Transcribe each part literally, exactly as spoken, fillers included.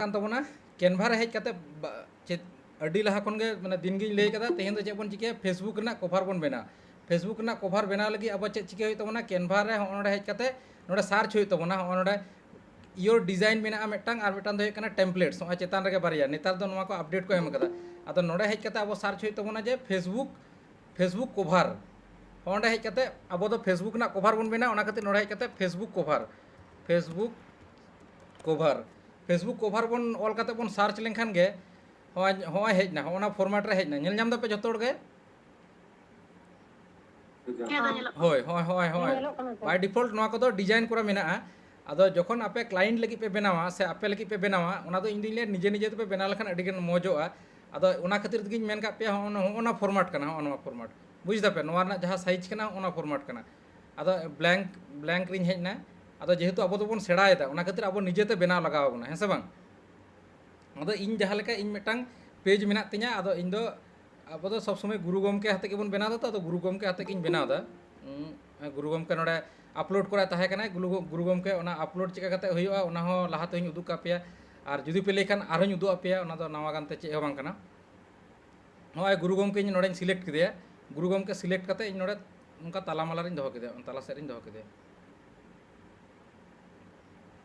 ᱠᱟᱱ ᱛᱟᱵᱚᱱᱟ᱾ ᱠᱮᱱᱵᱷᱟ ᱨᱮ ᱦᱮᱡ ᱠᱟᱛᱮ ᱵᱟ-, ᱪᱮᱫ ᱟᱹᱰᱤ ᱞᱟᱦᱟ ᱠᱷᱚᱱ ᱜᱮ, ᱢᱟᱱᱮ, ᱫᱤᱱ ᱜᱤᱧ ᱞᱟᱹᱭ ᱠᱟᱫᱟ, ᱛᱮᱦᱮᱧ ᱫᱚ ᱪᱮᱫ ᱵᱚᱱ ᱪᱤᱠᱟᱹᱭᱟ? Facebook ᱨᱮᱱᱟᱜ ᱠᱚᱵᱷᱟᱨ ᱵᱚᱱ ᱵᱮᱱᱟᱣᱟ᱾ Facebook ᱨᱮᱱᱟᱜ ᱠᱚᱵᱷᱟᱨ ᱵᱮᱱᱟᱣ ᱞᱟᱹᱜᱤᱫ ᱟᱵᱚ ᱪᱮᱫ ᱪᱤᱠᱟᱹ ᱦᱩᱭᱩᱜ ᱛᱟᱵᱚᱱᱟ? ᱠᱮᱱᱵᱷᱟ ᱨᱮ ᱦᱚᱸᱜᱼᱚ ᱱᱚᱰᱮ ᱦᱮᱡ ᱠᱟᱛᱮ ᱱᱚᱰᱮ ᱥᱟᱨᱪ ᱦᱩᱭᱩᱜ ᱛᱟᱵᱚᱱᱟ᱾ ᱦᱚᱸᱜᱼᱚ ᱱᱚᱰᱮ Your Design ᱢᱮᱱᱟᱜᱼᱟ ᱢᱤᱫᱴᱟᱝ, ᱟᱨ ᱢᱤᱫᱴᱟᱝ ᱫᱚ ᱦᱩᱭᱩᱜ ᱠᱟᱱᱟ Templates᱾ ᱱᱚᱜᱼᱚᱭ ᱪᱮᱛᱟᱱ ᱨᱮᱜᱮ ᱵᱟᱨᱭᱟ, ᱱᱮᱛᱟᱨ ᱫᱚ ᱱᱚᱣᱟ ᱠᱚ ᱟᱯᱰᱮᱴ ᱠᱚ ᱮᱢ ᱠᱟᱫᱟ᱾ ᱟᱫᱚ ᱱᱚᱰᱮ ᱦᱮᱡ ᱠᱟᱛᱮ ᱟᱵᱚ ᱥᱟᱨᱪ ᱦᱩᱭᱩᱜ ᱛᱟᱵᱚᱱᱟ ᱡᱮ Facebook, Facebook ᱠᱚᱵᱷᱟᱨ᱾ ᱚᱸᱰᱮ ᱦᱮᱡ ᱠᱟᱛᱮ ᱟᱵᱚ ᱫᱚ Facebook ᱨᱮᱱᱟᱜ ᱠᱚᱵᱷᱟᱨ ᱵᱚᱱ ᱵᱮᱱᱟᱣᱟ, ᱚᱱᱟ ᱠᱷᱟᱹᱛᱤᱨ ᱱᱚᱰᱮ ᱦᱮᱡ ᱠᱟᱛᱮ Facebook ᱠᱚᱵᱷᱟᱨ, Facebook ᱠᱚᱵᱷᱟᱨ, Facebook ᱠᱚᱵᱷᱟᱨ ᱵᱚᱱ ᱚᱞ ᱠᱟᱛᱮ ᱵᱚᱱ ᱥᱟᱨᱪ ᱞᱮᱱᱠᱷᱟᱱ ᱜᱮ ᱦᱚᱸᱜᱼᱚᱭ, ᱦᱚᱸᱜᱼᱚᱭ ᱦᱮᱡ ᱮᱱᱟ, ᱦᱚᱸᱜᱼᱚ ᱱᱟ ᱯᱷᱚᱨᱢᱮᱴ ᱨᱮ ᱦᱮᱡ ᱮᱱᱟ᱾ ᱧᱮᱞ ᱧᱟᱢ ᱫᱟᱯᱮ ᱡᱷᱚᱛᱚ ᱦᱚᱲ ᱜᱮ? ᱦᱮᱸ, ᱫᱟ, ᱧᱮᱞᱚᱜ ᱠᱟᱱᱟ᱾ ᱦᱳᱭ, ᱦᱳᱭ, ᱦᱳᱭ, ᱦᱳᱭ᱾ ᱧᱮᱞᱚᱜ ᱠᱟᱱᱟ ᱛᱚ᱾ By default ᱱᱚᱣᱟ ᱠᱚᱫᱚ ᱰᱤᱡᱟᱭᱤᱱ ᱠᱚᱨᱟ ᱢᱮᱱᱟᱜᱼᱟ᱾ ᱟᱫᱚ ᱡᱚᱠᱷᱚᱱ ᱟᱯᱮ ᱠᱞᱟᱭᱮᱱᱴ ᱞᱟᱹᱜᱤᱫ ᱯᱮ ᱵᱮᱱᱟᱣᱟ ᱥᱮ ᱟᱯᱮ ᱞᱟᱹᱜᱤᱫ ᱯᱮ ᱵᱮᱱᱟᱣᱟ, ᱚᱱᱟ ᱫᱚ ᱤᱧ ᱫᱩᱧ ᱞᱟᱹᱭᱟ ᱱᱤᱡᱮ ᱱᱤᱡᱮ ᱛᱮᱯᱮ ᱵᱮᱱᱟᱣ ᱞᱮᱠᱷᱟᱱ ᱟᱹᱰᱤ ᱜᱟᱱ ᱢᱚᱡᱚᱜᱼᱟ᱾ ᱟᱫᱚ ᱚᱱᱟ ᱠᱷᱟᱹᱛᱤᱨ ᱛᱮᱜᱤᱧ ᱢᱮᱱ ᱠᱟᱜ ᱯᱮᱭᱟ, ᱦᱚᱸᱜᱼᱚ ᱱᱟ-, ᱦᱚᱸᱜᱼᱚ ᱱᱟ ᱯᱷᱚᱨᱢᱟᱴ ᱠᱟᱱᱟ, ᱦᱚᱸᱜᱼᱚ ᱱᱚᱣᱟ ᱯᱷᱚᱨᱢᱟᱴ᱾ ᱵᱩᱡᱽ ᱫᱟᱯᱮ? ᱱᱚᱣᱟ ᱨᱮᱱᱟᱜ ᱡᱟᱦᱟᱸ ᱥᱟᱭᱤᱡᱽ ᱠᱟᱱᱟ, ᱦᱚᱸᱜᱼᱚ ᱱᱟ ᱯᱷᱚᱨᱢᱟᱴ ᱠᱟᱱᱟ᱾ ᱟᱫᱚ ᱵᱞᱮᱝᱠ, ᱵᱞᱮᱝᱠ ᱨᱤᱧ ᱦᱮᱡ ᱮᱱᱟ᱾ ᱟᱫᱚ ᱡᱮᱦᱮᱛᱩ ᱟᱵᱚ ᱫᱚᱵᱚᱱ ᱥᱮᱬᱟᱭᱮᱫᱟ, ᱚᱱᱟ ᱠᱷᱟᱹᱛᱤᱨ ᱟᱵᱚ ᱱᱤᱡᱮᱛᱮ ᱵᱮᱱᱟᱣ ᱞᱟᱜᱟᱣ ᱟᱵᱚᱱᱟ, ᱦᱮᱸ ᱥᱮ ᱵᱟᱝ? ᱟᱫᱚ ᱤᱧ ᱡᱟᱦᱟᱸ ᱞᱮᱠᱟ, ᱤᱧ ᱢᱤᱫᱴᱟᱝ ᱯᱮᱡᱽ ᱢᱮᱱᱟᱜ ᱛᱤᱧᱟ, ᱟᱫᱚ ᱤᱧ ᱫᱚ, ᱟᱵᱚ ᱫᱚ ᱥᱚᱵ ᱥᱚᱢᱚᱭ ᱜᱩᱨᱩ ᱜᱚᱢᱠᱮ ᱟᱛᱮ ᱜᱮᱵᱚᱱ ᱵᱮᱱᱟᱣ ᱮᱫᱟ ᱛᱚ, ᱟᱫᱚ ᱜᱩᱨᱩ ᱜᱚᱢᱠᱮ ᱟᱛᱮ ᱜᱤᱧ ᱵᱮᱱᱟᱣ ᱮᱫᱟ᱾ ᱩᱸ, ᱜᱩᱨᱩ ᱜᱚᱢᱠᱮ ᱱᱚᱰᱮ ᱟᱯᱞᱳᱰ ᱠᱚᱨᱟᱭ ᱛᱟᱦᱮᱸ ᱠᱟᱱᱟᱭ᱾ ᱜᱩᱨᱩ, ᱜᱩᱨᱩ ᱜᱚᱢᱠᱮ ᱚᱱᱟ ᱟᱯᱞᱳᱰ ᱪᱮᱠᱟ ᱠᱟᱛᱮ ᱦᱩᱭᱩᱜᱼᱟ, ᱚᱱᱟ ᱦᱚᱸ ᱞᱟᱦᱟ ᱛᱮᱦᱚᱧ ᱩᱫᱩᱜ ᱠᱟᱜ ᱯᱮᱭᱟ, ᱟᱨ ᱡᱩᱫᱤ ᱯᱮ ᱞᱟᱹᱭ ᱠᱷᱟᱱ ᱟᱨᱦᱚᱸᱧ ᱩᱫᱩᱜ ᱟᱯᱮᱭᱟ, ᱚᱱᱟ ᱫᱚ ᱱᱟᱣᱟ ᱜᱟᱱᱛᱮ ᱪᱮᱫ ᱦᱚᱸ ᱵᱟᱝ ᱠᱟᱱᱟ᱾ ᱱᱚᱜᱼᱚᱭ ᱜᱩᱨᱩ ᱜᱚᱢᱠᱮ ᱤᱧ ᱱᱚᱰᱮᱧ ᱥᱤᱞᱮᱠᱴ ᱠᱮᱫᱮᱭᱟ᱾ ᱜᱩᱨᱩ ᱜᱚᱢᱠᱮ ᱥᱤᱞᱮᱠᱴ ᱠᱟᱛᱮ ᱤᱧ ᱱᱚᱰᱮ ᱱᱚᱝᱠᱟ ᱛᱟᱞᱟ ᱢᱟᱞᱟ ᱨᱤᱧ ᱫᱚᱦᱚ ᱠᱮᱫᱮᱭᱟ, ᱛᱟᱞᱟ ᱥᱮᱫ ᱨᱤᱧ ᱫᱚᱦᱚ ᱠᱮᱫᱮᱭᱟ᱾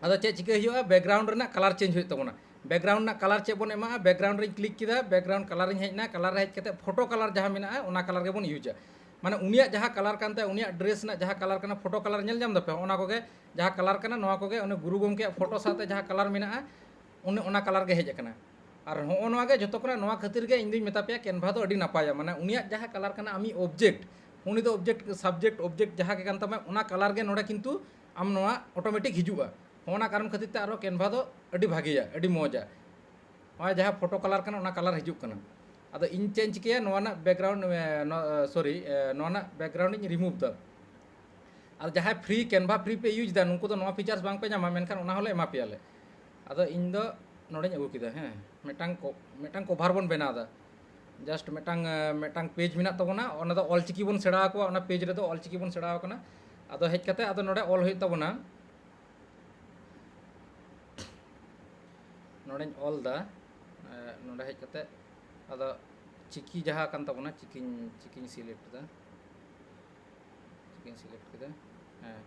ᱟᱫᱚ ᱪᱮᱫ ᱪᱤᱠᱟᱹ ᱦᱩᱭᱩᱜᱼᱟ? ᱵᱮᱠᱜᱨᱟᱣᱩᱱᱰ ᱨᱮᱱᱟᱜ ᱠᱟᱞᱟᱨ ᱪᱮᱧᱡᱽ ᱦᱩᱭᱩᱜ ᱛᱟᱵᱚᱱᱟ᱾ ᱵᱮᱠᱜᱨᱟᱣᱩᱱᱰ ᱨᱮᱱᱟᱜ ᱠᱟᱞᱟᱨ ᱪᱮᱫ ᱵᱚᱱ ᱮᱢᱟᱜᱼᱟ? ᱵᱮᱠᱜᱨᱟᱣᱩᱱᱰ ᱨᱤᱧ ᱠᱞᱤᱠ ᱠᱮᱫᱟ, ᱵᱮᱠᱜᱨᱟᱣᱩᱱᱰ ᱠᱟᱞᱟᱨ ᱨᱤᱧ ᱦᱮᱡ ᱮᱱᱟ, ᱠᱟᱞᱟᱨ ᱨᱮ ᱦᱮᱡ ᱠᱟᱛᱮ ᱯᱷᱳᱴᱳ ᱠᱟᱞᱟᱨ ᱡᱟᱦᱟᱸ ᱢᱮᱱᱟᱜᱼᱟ, ᱚᱱᱟ ᱠᱟᱞᱟᱨ ᱜᱮᱵᱚᱱ ᱤᱭᱩᱡᱟ᱾ ᱢᱟᱱᱮ ᱩᱱᱤᱭᱟᱜ ᱡᱟᱦᱟᱸ ᱠᱟᱞᱟᱨ ᱠᱟᱱ ᱛᱟᱭᱟ, ᱩᱱᱤᱭᱟᱜ ᱰᱨᱮᱥ ᱨᱮᱱᱟᱜ ᱡᱟᱦᱟᱸ ᱠᱟᱞᱟᱨ ᱠᱟᱱᱟ, ᱯᱷᱳᱴᱳ ᱠᱟᱞᱟᱨ ᱧᱮᱞ ᱧᱟᱢ ᱫᱟᱯᱮ, ᱚᱱᱟ ᱠᱚᱜᱮ ᱡᱟᱦᱟᱸ ᱠᱟᱞᱟᱨ ᱠᱟᱱᱟ, ᱱᱚᱣᱟ ᱠᱚᱜᱮ ᱩᱱᱤ ᱜᱩᱨᱩ ᱜᱚᱢᱠᱮᱭᱟᱜ ᱯᱷᱳᱴᱳ ᱥᱟᱶᱛᱮ ᱡᱟᱦᱟᱸ ᱠᱟᱞᱟᱨ ᱢᱮᱱᱟᱜᱼᱟ, ᱩᱱᱤ ᱚᱱᱟ ᱠᱟᱞᱟᱨ ᱜᱮ ᱦᱮᱡ ᱟᱠᱟᱱᱟ᱾ ᱟᱨ ᱦᱚᱸᱜᱼᱚ ᱱᱚᱣᱟ ᱜᱮ ᱡᱷᱚᱛᱚ ᱠᱷᱚᱱᱟᱜ, ᱱᱚᱣᱟ ᱠᱷᱟᱹᱛᱤᱨ ᱜᱮ ᱤᱧ ᱫᱩᱧ ᱢᱮᱛᱟ ᱯᱮᱭᱟ, ᱠᱮᱱᱵᱷᱟ ᱫᱚ ᱟᱹᱰᱤ ᱱᱟᱯᱟᱭᱟ᱾ ᱢᱟᱱᱮ ᱩᱱᱤᱭᱟᱜ ᱡᱟᱦᱟᱸ ᱠᱟᱞᱟᱨ ᱠᱟᱱᱟ, ᱟᱢᱤᱡ ᱚᱵᱡᱮᱠᱴ, ᱩᱱᱤ ᱫᱚ ᱚᱵᱡᱮᱠᱴ, ᱥᱟᱵᱡᱮᱠᱴ, ᱚᱵᱡᱮᱠᱴ ᱡᱟᱦᱟᱸ ᱜᱮ ᱠᱟᱱ ᱛᱟᱢᱟ, ᱚᱱᱟ ᱠᱟᱞᱟᱨ ᱜᱮ ᱱᱚᱰᱮ ᱠᱤᱱᱛᱩ ᱟᱢ ᱱᱚᱣᱟ ᱚᱴᱳᱢᱮᱴᱤᱠ ᱦᱤᱡᱩᱜᱼᱟ᱾ ᱦᱚᱸᱜᱼᱚ ᱱᱟ ᱠᱟᱨᱚᱱ ᱠᱷᱟᱹᱛᱤᱨ ᱛᱮ ᱟᱨᱚ ᱠᱮᱱᱵᱷᱟ ᱫᱚ ᱟᱹᱰᱤ ᱵᱷᱟᱜᱮᱭᱟ, ᱟᱹᱰᱤ ᱢᱚᱡᱟ᱾ ᱱᱚᱜᱼᱚᱭ ᱡᱟᱦᱟᱸ ᱯᱷᱳᱴᱳ ᱠᱟᱞᱟᱨ ᱠᱟᱱᱟ, ᱚᱱᱟ ᱠᱟᱞᱟᱨ ᱦᱤᱡᱩᱜ ᱠᱟᱱᱟ᱾ ᱟᱫᱚ ᱤᱧ ᱪᱮᱫ ᱤᱧ ᱪᱤᱠᱟᱹᱭᱟ, ᱱᱚᱣᱟ ᱨᱮᱱᱟᱜ ᱵᱮᱠᱜᱨᱟᱣᱩᱱᱰ, ᱮ, ᱱᱚ-, ᱮ, ᱥᱚᱨᱤ, ᱮ, ᱱᱚᱣᱟ ᱨᱮᱱᱟᱜ ᱵᱮᱠᱜᱨᱟᱣᱩᱱᱰ ᱤᱧ ᱨᱤᱢᱩᱵᱷ ᱮᱫᱟ᱾ ᱟᱨ ᱡᱟᱦᱟᱸᱭ ᱯᱷᱨᱤ, ᱠᱮᱱᱵᱷᱟ ᱯᱷᱨᱤ ᱯᱮ ᱤᱭᱩᱡᱽ ᱮᱫᱟ, ᱱᱩᱠᱩ ᱫᱚ ᱱᱚᱣᱟ ᱯᱷᱤᱪᱟᱨᱥ ᱵᱟᱝ ᱯᱮ ᱧᱟᱢᱟ, ᱢᱮᱱᱠᱷᱟᱱ ᱚᱱᱟ ᱦᱚᱸᱞᱮ ᱮᱢᱟ ᱯᱮᱭᱟᱞᱮ᱾ ᱟᱫᱚ ᱤᱧ ᱫᱚ ᱱᱚᱰᱮᱧ ᱟᱹᱜᱩ ᱠᱮᱫᱟ, ᱦᱮᱸ, ᱢᱤᱫᱴᱟᱝ ᱠᱚ-, ᱢᱤᱫᱴᱟᱝ ᱠᱚᱵᱷᱟᱨ ᱵᱚᱱ ᱵᱮᱱᱟᱣ ᱮᱫᱟ᱾ ᱡᱟᱥᱴ ᱢᱤᱫᱴᱟᱝ, ᱮ, ᱢᱤᱫᱴᱟᱝ ᱯᱮᱡᱽ ᱢᱮᱱᱟᱜ ᱛᱟᱵᱚᱱᱟ, ᱚᱱᱟ ᱫᱚ ᱚᱞ ᱪᱤᱠᱤ ᱵᱚᱱ ᱥᱮᱬᱟ ᱟᱠᱚᱣᱟ, ᱚᱱᱟ ᱯᱮᱡᱽ ᱨᱮᱫᱚ ᱚᱞ ᱪᱤᱠᱤ ᱵᱚᱱ ᱥᱮᱬᱟ ᱟᱠᱚ ᱠᱟᱱᱟ᱾ ᱟᱫᱚ ᱦᱮᱡ ᱠᱟᱛᱮ ᱟᱫᱚ ᱱᱚᱰᱮ ᱚᱞ ᱦᱩᱭᱩᱜ ᱛᱟᱵᱚᱱᱟ᱾ ᱱᱚᱰᱮᱧ ᱚᱞ ᱫᱟ, ᱮ, ᱱᱚᱰᱮ ᱦᱮᱡ ᱠᱟᱛᱮ ᱟᱫᱚ ᱪᱤᱠᱤ ᱡᱟᱦᱟᱸ ᱠᱟᱱ ᱛᱟᱵᱚᱱᱟ, ᱪᱤᱠᱤᱧ, ᱪᱤᱠᱤᱧ select ᱫᱟ, ᱪᱤᱠᱤᱧ select ᱠᱮᱫᱟ᱾ ᱦᱮᱸ,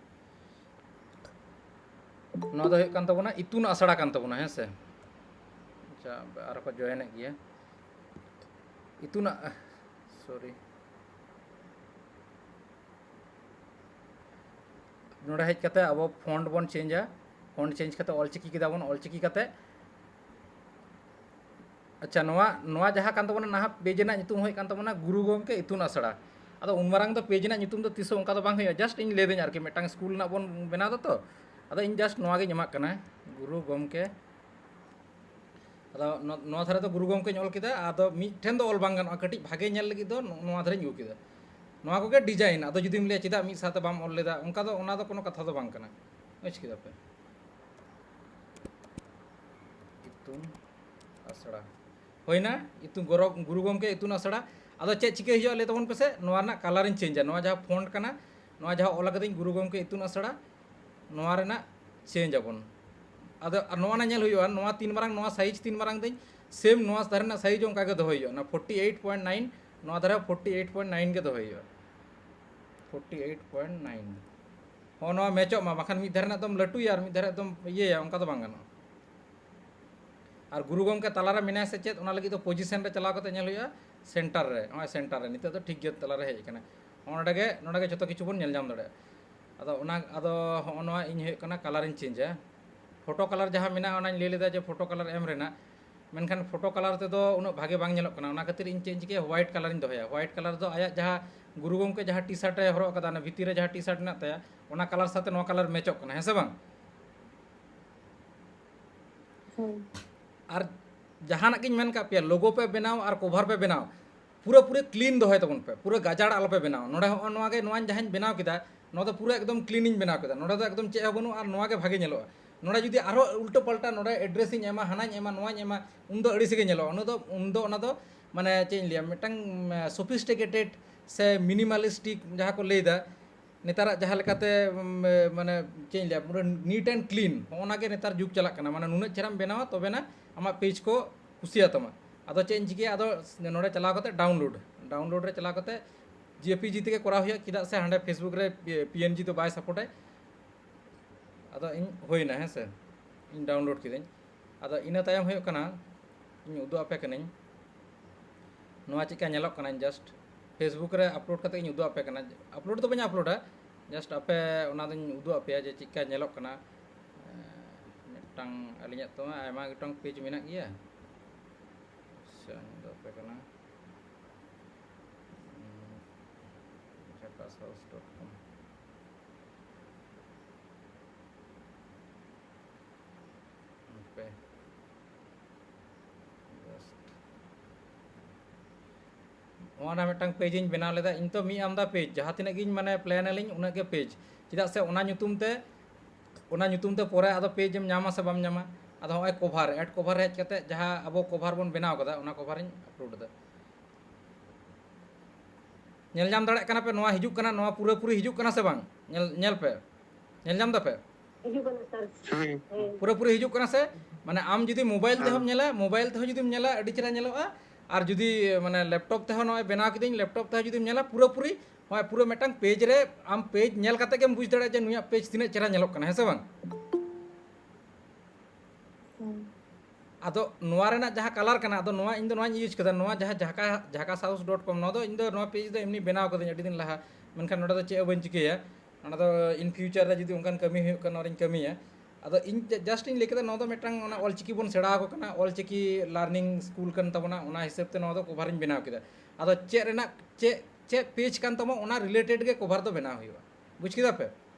ᱱᱚᱣᱟ ᱫᱚ ᱦᱩᱭᱩᱜ ᱠᱟᱱ ᱛᱟᱵᱚᱱᱟ ᱤᱛᱩᱱ ᱟᱥᱲᱟ ᱠᱟᱱ ᱛᱟᱵᱚᱱᱟ, ᱦᱮᱸ ᱥᱮ? ᱟᱪᱪᱷᱟ, ᱟᱨᱚ ᱠᱚ join ᱮᱫ ᱜᱮᱭᱟ᱾ ᱤᱛᱩᱱ ᱟ-, sorry, ᱱᱚᱰᱮ ᱦᱮᱡ ᱠᱟᱛᱮ ᱟᱵᱚ font ᱵᱚᱱ change ᱟ᱾ Font change ᱠᱟᱛᱮ ᱚᱞᱪᱤᱠᱤ ᱠᱮᱫᱟ ᱵᱚᱱ, ᱚᱞᱪᱤᱠᱤ ᱠᱟᱛᱮ, ᱟᱪᱪᱷᱟ, ᱱᱚᱣᱟ, ᱱᱚᱣᱟ ᱡᱟᱦᱟᱸ ᱠᱟᱱ ᱛᱟᱵᱚᱱᱟ ᱱᱟᱦᱟᱜ page ᱨᱮᱱᱟᱜ ᱧᱩᱛᱩᱢ ᱦᱩᱭᱩᱜ ᱠᱟᱱ ᱛᱟᱵᱚᱱᱟ ᱜᱩᱨᱩ ᱜᱚᱢᱠᱮ ᱤᱛᱩᱱ ᱟᱥᱲᱟ᱾ ᱟᱫᱚ ᱩᱱ ᱢᱟᱨᱟᱝ ᱫᱚ page ᱨᱮᱱᱟᱜ ᱧᱩᱛᱩᱢ ᱫᱚ ᱛᱤᱥ ᱦᱚᱸ ᱚᱱᱠᱟ ᱫᱚ ᱵᱟᱝ ᱦᱩᱭᱩᱜᱼᱟ, just ᱤᱧ ᱞᱟᱹᱭ ᱫᱟᱹᱧ ᱟᱨᱠᱤ, ᱢᱤᱫᱴᱟᱝ ᱥᱠᱩᱞ ᱨᱮᱱᱟᱜ ᱵᱚᱱ ᱵᱮᱱᱟᱣ ᱫᱟ ᱛᱚ᱾ ᱟᱫᱚ ᱤᱧ just ᱱᱚᱣᱟ ᱜᱤᱧ ᱮᱢᱟᱜ ᱠᱟᱱᱟ, ᱜᱩᱨᱩ ᱜᱚᱢᱠᱮ᱾ ᱟᱫᱚ ᱱᱚ-, ᱱᱚᱣᱟ ᱫᱷᱟᱨᱮ ᱫᱚ ᱜᱩᱨᱩ ᱜᱚᱢᱠᱮᱧ ᱚᱞ ᱠᱮᱫᱟ᱾ ᱟᱫᱚ ᱢᱤᱫ ᱴᱷᱮᱱ ᱫᱚ ᱚᱞ ᱵᱟᱝ ᱜᱟᱱᱚᱜᱼᱟ, ᱠᱟᱹᱴᱤᱡ ᱵᱷᱟᱜᱮ ᱧᱮᱞ ᱞᱟᱹᱜᱤᱫ ᱫᱚ ᱱᱚ-, ᱱᱚᱣᱟ ᱫᱷᱟᱨᱮᱧ ᱟᱹᱜᱩ ᱠᱮᱫᱟ᱾ ᱱᱚᱣᱟ ᱠᱚᱜᱮ design᱾ ᱟᱫᱚ ᱡᱩᱫᱤᱢ ᱞᱟᱹᱭᱟ ᱪᱮᱫᱟᱜ ᱢᱤᱫ ᱥᱟᱶᱛᱮ ᱵᱟᱢ ᱚᱞ ᱞᱮᱫᱟ, ᱚᱱᱠᱟ ᱫᱚ, ᱚᱱᱟ ᱫᱚ ᱠᱳᱱᱳ ᱠᱟᱛᱷᱟ ᱫᱚ ᱵᱟᱝ ᱠᱟᱱᱟ, ᱵᱩᱡᱽ ᱠᱮᱫᱟ ᱯᱮ? ᱤᱛᱩᱱ ᱟᱥᱲᱟ ᱦᱩᱭᱱᱟ, ᱤᱛᱩᱱ ᱜᱚᱨᱚ-, ᱜᱩᱨᱩ ᱜᱚᱢᱠᱮ ᱤᱛᱩᱱ ᱟᱥᱲᱟ᱾ ᱟᱫᱚ ᱪᱮᱫ ᱪᱤᱠᱟᱹ ᱦᱩᱭᱩᱜᱼᱟ ᱞᱟᱹᱭ ᱛᱟᱵᱚᱱ ᱯᱮᱥᱮ? ᱱᱚᱣᱟ ᱨᱮᱱᱟᱜ colour ᱤᱧ change ᱟ᱾ ᱱᱚᱣᱟ ᱡᱟᱦᱟᱸ font ᱠᱟᱱᱟ, ᱱᱚᱣᱟ ᱡᱟᱦᱟᱸ ᱚᱞ ᱟᱠᱟᱫᱟᱹᱧ ᱜᱩᱨᱩ ᱜᱚᱢᱠᱮ ᱤᱛᱩᱱ ᱟᱥᱲᱟ, ᱱᱚᱣᱟ ᱨᱮᱱᱟᱜ change ᱟᱵᱚᱱ᱾ ᱟᱫᱚ ᱟᱨ ᱱᱚᱣᱟ ᱨᱮᱱᱟᱜ ᱧᱮᱞ ᱦᱩᱭᱩᱜᱼᱟ, ᱱᱚᱣᱟ ᱛᱤᱱ ᱢᱟᱨᱟᱝ, ᱱᱚᱣᱟ size ᱛᱤᱱ ᱢᱟᱨᱟᱝ ᱫᱟᱹᱧ, same ᱱᱚᱣᱟ ᱫᱷᱟᱨᱮ ᱨᱮᱱᱟᱜ size ᱦᱚᱸ ᱚᱱᱠᱟ ᱜᱮ ᱫᱚᱦᱚᱭ ᱦᱩᱭᱩᱜᱼᱟ᱾ ᱚᱱᱟ forty eight point nine, ᱱᱚᱣᱟ ᱫᱷᱟᱨᱮ forty eight point nine ᱜᱮ ᱫᱚᱦᱚᱭ ᱦᱩᱭᱩᱜᱼᱟ, forty eight point nine᱾ ᱦᱚᱸ, ᱱᱚᱣᱟ matchᱚᱜ ᱢᱟ, ᱵᱟᱠᱷᱟᱱ ᱢᱤᱫ ᱫᱷᱟᱨᱮ ᱨᱮᱱᱟᱜ ᱫᱚᱢ ᱞᱟᱹᱴᱩᱭᱟ ᱟᱨ ᱢᱤᱫ ᱫᱷᱟᱨᱮ ᱫᱚᱢ ᱤᱭᱟᱹᱭᱟ, ᱚᱱᱠᱟ ᱫᱚ ᱵᱟᱝ ᱜᱟᱱᱚᱜᱼᱟ᱾ ᱟᱨ ᱜᱩᱨᱩ ᱜᱚᱢᱠᱮ ᱛᱟᱞᱟᱨᱮ ᱢᱮᱱᱟᱭᱟ ᱥᱮ ᱪᱮᱫ, ᱚᱱᱟ ᱞᱟᱹᱜᱤᱫ ᱫᱚ position ᱨᱮ ᱪᱟᱞᱟᱣ ᱠᱟᱛᱮ ᱧᱮᱞ ᱦᱩᱭᱩᱜᱼᱟ, centre ᱨᱮ, ᱱᱚᱜᱼᱚᱭ centre ᱨᱮ ᱱᱤᱛᱚᱜ ᱫᱚ ᱴᱷᱤᱠ ᱜᱮ ᱛᱟᱞᱟᱨᱮ ᱦᱮᱡ ᱟᱠᱟᱱᱟ᱾ ᱱᱚᱸᱰᱮ ᱜᱮ, ᱱᱚᱸᱰᱮ ᱜᱮ ᱡᱚᱛᱚ ᱠᱤᱪᱷᱩ ᱵᱚᱱ ᱧᱮᱞ ᱧᱟᱢ ᱫᱟᱲᱮᱭᱟᱜᱼᱟ᱾ ᱟᱫᱚ ᱚᱱᱟ, ᱟᱫᱚ ᱦᱚᱸᱜᱼᱚ ᱱᱚᱣᱟ ᱤᱧ ᱦᱩᱭᱩᱜ ᱠᱟᱱᱟ colour ᱤᱧ change ᱟ᱾ Photo colour ᱡᱟᱦᱟᱸ ᱢᱮᱱᱟᱜᱼᱟ, ᱚᱱᱟᱧ ᱞᱟᱹᱭ ᱞᱮᱫᱟ ᱡᱮ photo colour ᱮᱢ ᱨᱮᱱᱟᱜ, ᱢᱮᱱᱠᱷᱟᱱ photo colour ᱛᱮᱫᱚ ᱩᱱᱟᱹᱜ ᱵᱷᱟᱜᱮ ᱵᱟᱝ ᱧᱮᱞᱚᱜ ᱠᱟᱱᱟ᱾ ᱚᱱᱟ ᱠᱷᱟᱹᱛᱤᱨ ᱤᱧ ᱪᱮᱫ ᱤᱧ ᱪᱤᱠᱟᱹᱭᱟ, white colour ᱤᱧ ᱫᱚᱦᱚᱭᱟ᱾ White colour ᱫᱚ ᱟᱭᱟᱜ ᱡᱟᱦᱟᱸ ᱜᱩᱨᱩ ᱜᱚᱢᱠᱮ ᱡᱟᱦᱟᱸ T-shirt ᱮ ᱦᱚᱨᱚᱜ ᱟᱠᱟᱫᱟ, ᱚᱱᱟ ᱵᱷᱤᱛᱤᱨ ᱨᱮ ᱡᱟᱦᱟᱸ T-shirt ᱢᱮᱱᱟᱜ ᱛᱟᱭᱟ, ᱚᱱᱟ colour ᱥᱟᱶᱛᱮ ᱱᱚᱣᱟ colour matchᱚᱜ ᱠᱟᱱᱟ, ᱦᱮᱸ ᱥᱮ ᱵᱟᱝ? ᱦᱩᱸ᱾ ᱟᱨ ᱡᱟᱦᱟᱱᱟᱜ ᱜᱤᱧ ᱢᱮᱱ ᱠᱟᱜ ᱯᱮᱭᱟ, logo ᱯᱮ ᱵᱮᱱᱟᱣ ᱟᱨ cover ᱯᱮ ᱵᱮᱱᱟᱣ, ᱯᱩᱨᱟᱹ ᱯᱩᱨᱤ clean ᱫᱚᱦᱚᱭ ᱛᱟᱵᱚᱱ ᱯᱮ, ᱯᱩᱨᱟᱹ ᱜᱟᱡᱟᱲ ᱟᱞᱚ ᱯᱮ ᱵᱮᱱᱟᱣ᱾ ᱱᱚᱰᱮ ᱦᱚᱸᱜᱼᱚ ᱱᱚᱣᱟ ᱜᱮ, ᱱᱚᱣᱟᱧ ᱡᱟᱦᱟᱸᱧ ᱵᱮᱱᱟᱣ ᱠᱮᱫᱟ, ᱱᱚᱣᱟ ᱫᱚ ᱯᱩᱨᱟᱹ ᱮᱠᱫᱚᱢ clean ᱤᱧ ᱵᱮᱱᱟᱣ ᱠᱮᱫᱟ᱾ ᱱᱚᱰᱮ ᱫᱚ ᱮᱠᱫᱚᱢ ᱪᱮᱫ ᱦᱚᱸ ᱵᱟᱹᱱᱩᱜᱼᱟ ᱟᱨ ᱱᱚᱣᱟ ᱜᱮ ᱵᱷᱟᱜᱮ ᱧᱮᱞᱚᱜᱼᱟ᱾ ᱱᱚᱰᱮ ᱡᱩᱫᱤ ᱟᱨᱦᱚᱸ ᱩᱞᱴᱟᱹ ᱯᱟᱞᱴᱟ ᱱᱚᱰᱮ address ᱤᱧ ᱮᱢᱟ, ᱦᱟᱱᱟᱧ ᱮᱢᱟ, ᱱᱚᱣᱟᱧ ᱮᱢᱟ, ᱩᱱᱫᱚ ᱟᱹᱲᱤᱥ ᱜᱮ ᱧᱮᱞᱚᱜᱼᱟ᱾ ᱩᱱᱫᱚ, ᱩᱱᱫᱚ ᱚᱱᱟ ᱫᱚ, ᱢᱟᱱᱮ, ᱪᱮᱫ ᱤᱧ ᱞᱟᱹᱭᱟ, ᱢᱤᱫᱴᱟᱝ, ᱩᱢ, sophisticated ᱥᱮ minimalistic ᱡᱟᱦᱟᱸ ᱠᱚ ᱞᱟᱹᱭᱫᱟ, ᱱᱮᱛᱟᱨᱟᱜ ᱡᱟᱦᱟᱸ ᱞᱮᱠᱟᱛᱮ, ᱩᱢ, ᱢᱟᱱᱮ ᱪᱮᱫ ᱤᱧ ᱞᱟᱹᱭᱟ, ᱯᱩᱨᱟᱹ neat and clean, ᱦᱚᱸᱜᱼᱚ ᱱᱟ ᱜᱮ ᱱᱮᱛᱟᱨ ᱡᱩᱜᱽ ᱪᱟᱞᱟᱜ ᱠᱟᱱᱟ᱾ ᱢᱟᱱᱮ ᱱᱩᱱᱟᱹᱜ ᱪᱮᱦᱨᱟᱢ ᱵᱮᱱᱟᱣᱟ, ᱛᱚᱵᱮᱱᱟ ᱟᱢᱟᱜ ᱯᱮᱡᱽ ᱠᱚ ᱠᱩᱥᱤᱭᱟᱛᱟᱢᱟ᱾ ᱟᱫᱚ ᱪᱮᱫ ᱤᱧ ᱪᱤᱠᱟᱹᱭᱟ, ᱟᱫᱚ ᱱᱚᱰᱮ ᱪᱟᱞᱟᱣ ᱠᱟᱛᱮ download, download ᱨᱮ ᱪᱟᱞᱟᱣ ᱠᱟᱛᱮ JPG ᱛᱮᱜᱮ ᱠᱚᱨᱟᱣ ᱦᱩᱭᱩᱜᱼᱟ, ᱪᱮᱫᱟᱜ ᱥᱮ ᱦᱟᱸᱰᱮ Facebook ᱨᱮ PNG ᱫᱚ ᱵᱟᱭ supportᱟᱭ᱾ ᱟᱫᱚ ᱤᱧ ᱦᱩᱭᱱᱟ, ᱦᱮᱸ ᱥᱮ, ᱤᱧ download ᱠᱤᱫᱟᱹᱧ᱾ ᱟᱫᱚ ᱤᱱᱟᱹ ᱛᱟᱭᱚᱢ ᱦᱩᱭᱩᱜ ᱠᱟᱱᱟ, ᱤᱧ ᱩᱫᱩᱜ ᱟᱯᱮ ᱠᱟᱹᱱᱟᱹᱧ ᱱᱚᱣᱟ ᱪᱮᱫᱠᱟ ᱧᱮᱞᱚᱜ ᱠᱟᱱᱟ᱾ Just Facebook ᱨᱮ upload ᱠᱟᱛᱮ ᱤᱧ ᱩᱫᱩᱜ ᱟᱯᱮ ᱠᱟᱱᱟ᱾ Upload ᱫᱚ ᱵᱟᱹᱧ uploadᱟ, just ᱟᱯᱮ ᱚᱱᱟ ᱫᱚᱧ ᱩᱫᱩᱜ ᱟᱯᱮᱭᱟ ᱡᱮ ᱪᱮᱫᱠᱟ ᱧᱮᱞᱚᱜ ᱠᱟᱱᱟ᱾ ᱮᱸ, ᱢᱤᱫᱴᱟᱝ ᱟᱹᱞᱤᱧᱟᱜ ᱛᱚ ᱟᱭᱢᱟ ᱜᱚᱴᱟᱝ ᱯᱮᱡᱽ ᱢᱮᱱᱟᱜ ᱜᱮᱭᱟ᱾ ᱟᱪᱪᱷᱟ, ᱤᱧ ᱩᱫᱩᱜ ᱟᱯᱮ ᱠᱟᱱᱟ᱾ ᱩᱸ, ᱡᱷᱟᱠᱟᱥ house dot com᱾ ᱦᱟᱯᱮ᱾ Just ᱱᱚᱣᱟ ᱨᱮᱱᱟᱜ ᱢᱤᱫᱴᱟᱝ ᱯᱮᱡᱽ ᱤᱧ ᱵᱮᱱᱟᱣ ᱞᱮᱫᱟ᱾ ᱤᱧ ᱛᱚ ᱢᱤᱫ ᱟᱢᱫᱟ ᱯᱮᱡᱽ, ᱡᱟᱦᱟᱸ ᱛᱤᱱᱟᱹᱜ ᱜᱤᱧ ᱢᱟᱱᱮ plan ᱟᱹᱞᱤᱧ, ᱩᱱᱟᱹᱜ ᱜᱮ ᱯᱮᱡᱽ᱾ ᱪᱮᱫᱟᱜ ᱥᱮ ᱚᱱᱟ ᱧᱩᱛᱩᱢ ᱛᱮ, ᱚᱱᱟ ᱧᱩᱛᱩᱢ ᱛᱮ ᱯᱚᱨᱮ ᱟᱫᱚ ᱯᱮᱡᱽ ᱮᱢ ᱧᱟᱢᱟ ᱥᱮ ᱵᱟᱢ ᱧᱟᱢᱟ᱾ ᱟᱫᱚ ᱦᱚᱸᱜᱼᱚᱭ cover, add cover ᱨᱮ ᱦᱮᱡ ᱠᱟᱛᱮ ᱡᱟᱦᱟᱸ ᱟᱵᱚ cover ᱵᱚᱱ ᱵᱮᱱᱟᱣ ᱠᱟᱫᱟ, ᱚᱱᱟ cover ᱤᱧ upload ᱮᱫᱟ᱾ ᱧᱮᱞ ᱧᱟᱢ ᱫᱟᱲᱮᱭᱟᱜ ᱠᱟᱱᱟ ᱯᱮ, ᱱᱚᱣᱟ ᱦᱤᱡᱩᱜ ᱠᱟᱱᱟ, ᱱᱚᱣᱟ ᱯᱩᱨᱟᱹᱯᱩᱨᱤ ᱦᱤᱡᱩᱜ ᱠᱟᱱᱟ ᱥᱮ ᱵᱟᱝ? ᱧᱮᱞ, ᱧᱮᱞ ᱯᱮ, ᱧᱮᱞ ᱧᱟᱢ ᱫᱟᱯᱮ? ᱦᱤᱡᱩᱜ ᱠᱟᱱᱟ, ᱥᱟᱨ᱾ ᱦᱮᱸ᱾ ᱦᱮᱸ᱾ ᱯᱩᱨᱟᱹᱯᱩᱨᱤ ᱦᱤᱡᱩᱜ ᱠᱟᱱᱟ ᱥᱮ? ᱢᱟᱱᱮ ᱟᱢ ᱡᱩᱫᱤ mobile ᱛᱮᱦᱚᱸᱢ ᱦᱮᱸ᱾ ᱧᱮᱞᱟ, mobile ᱛᱮᱦᱚᱸ ᱡᱩᱫᱤᱢ ᱧᱮᱞᱟ, ᱟᱹᱰᱤ ᱪᱮᱦᱨᱟ ᱧᱮᱞᱚᱜᱼᱟ᱾ ᱟᱨ ᱡᱩᱫᱤ ᱢᱟᱱᱮ laptop ᱛᱮᱦᱚᱸ, ᱱᱚᱜᱼᱚᱭ ᱵᱮᱱᱟᱣ ᱠᱤᱫᱟᱹᱧ, laptop ᱛᱮᱦᱚᱸ ᱡᱩᱫᱤᱢ ᱧᱮᱞᱟ, ᱯᱩᱨᱟᱹᱯᱩᱨᱤ ᱱᱚᱜᱼᱚᱭ ᱯᱩᱨᱟᱹ ᱢᱤᱫᱴᱟᱝ ᱯᱮᱡᱽ ᱨᱮ, ᱟᱢ ᱯᱮᱡᱽ ᱧᱮᱞ ᱠᱟᱛᱮ ᱜᱮᱢ ᱵᱩᱡᱽ ᱫᱟᱲᱮᱭᱟᱜᱼᱟ ᱡᱮ ᱱᱩᱭᱟᱜ ᱯᱮᱡᱽ ᱛᱤᱱᱟᱹᱜ ᱪᱮᱦᱨᱟ ᱧᱮᱞᱚᱜ ᱠᱟᱱᱟ, ᱦᱮᱸ ᱥᱮ ᱵᱟᱝ? ᱦᱮᱸ᱾ ᱟᱫᱚ ᱱᱚᱣᱟ ᱨᱮᱱᱟᱜ ᱡᱟᱦᱟᱸ colour ᱠᱟᱱᱟ, ᱟᱫᱚ ᱱᱚᱣᱟ ᱤᱧ ᱫᱚ ᱱᱚᱣᱟᱧ use ᱠᱟᱫᱟ, ᱱᱚᱣᱟ ᱡᱟᱦᱟᱸ ᱡᱷᱟᱠᱟ, ᱡᱷᱟᱠᱟᱥ house dot com, ᱱᱚᱣᱟ ᱫᱚ ᱤᱧ ᱫᱚ ᱱᱚᱣᱟ ᱯᱮᱡᱽ ᱫᱚ ᱮᱢᱱᱤ ᱵᱮᱱᱟᱣ ᱠᱟᱹᱫᱟᱹᱧ ᱟᱹᱰᱤ ᱫᱤᱱ ᱞᱟᱦᱟ, ᱢᱮᱱᱠᱷᱟᱱ ᱱᱚᱰᱮ ᱫᱚ ᱪᱮᱫ ᱦᱚᱸ ᱵᱟᱹᱧ ᱪᱤᱠᱟᱹᱭᱟ᱾ ᱚᱱᱟ ᱫᱚ in future ᱨᱮ ᱡᱩᱫᱤ ᱚᱱᱠᱟᱱ ᱠᱟᱹᱢᱤ ᱦᱩᱭᱩᱜ ᱠᱟᱱᱟ, ᱚᱱᱟᱧ ᱠᱟᱹᱢᱤᱭᱟ᱾ ᱟᱫᱚ ᱤᱧ ᱡᱟ-, just ᱤᱧ ᱞᱟᱹᱭ ᱠᱮᱫᱟ, ᱱᱚᱣᱟ ᱫᱚ ᱢᱤᱫᱴᱟᱝ ᱚᱱᱟ ᱚᱞᱪᱤᱠᱤ ᱵᱚᱱ ᱥᱮᱬᱟ ᱟᱠᱚ ᱠᱟᱱᱟ, ᱚᱞᱪᱤᱠᱤ learning school ᱠᱟᱱ ᱛᱟᱵᱚᱱᱟ, ᱚᱱᱟ ᱦᱤᱥᱟᱹᱵ ᱛᱮ ᱱᱚᱣᱟ ᱫᱚ cover ᱤᱧ ᱵᱮᱱᱟᱣ ᱠᱮᱫᱟ᱾ ᱟᱫᱚ ᱪᱮᱫ ᱨᱮᱱᱟᱜ, ᱪᱮᱫ, ᱪᱮᱫ ᱯᱮᱡᱽ ᱠᱟᱱ ᱛᱟᱢᱟ, ᱚᱱᱟ related ᱜᱮ cover ᱫᱚ ᱵᱮᱱᱟᱣ ᱦᱩᱭᱩᱜᱼᱟ᱾ ᱵᱩᱡᱽ ᱠᱮᱫᱟ ᱯᱮ?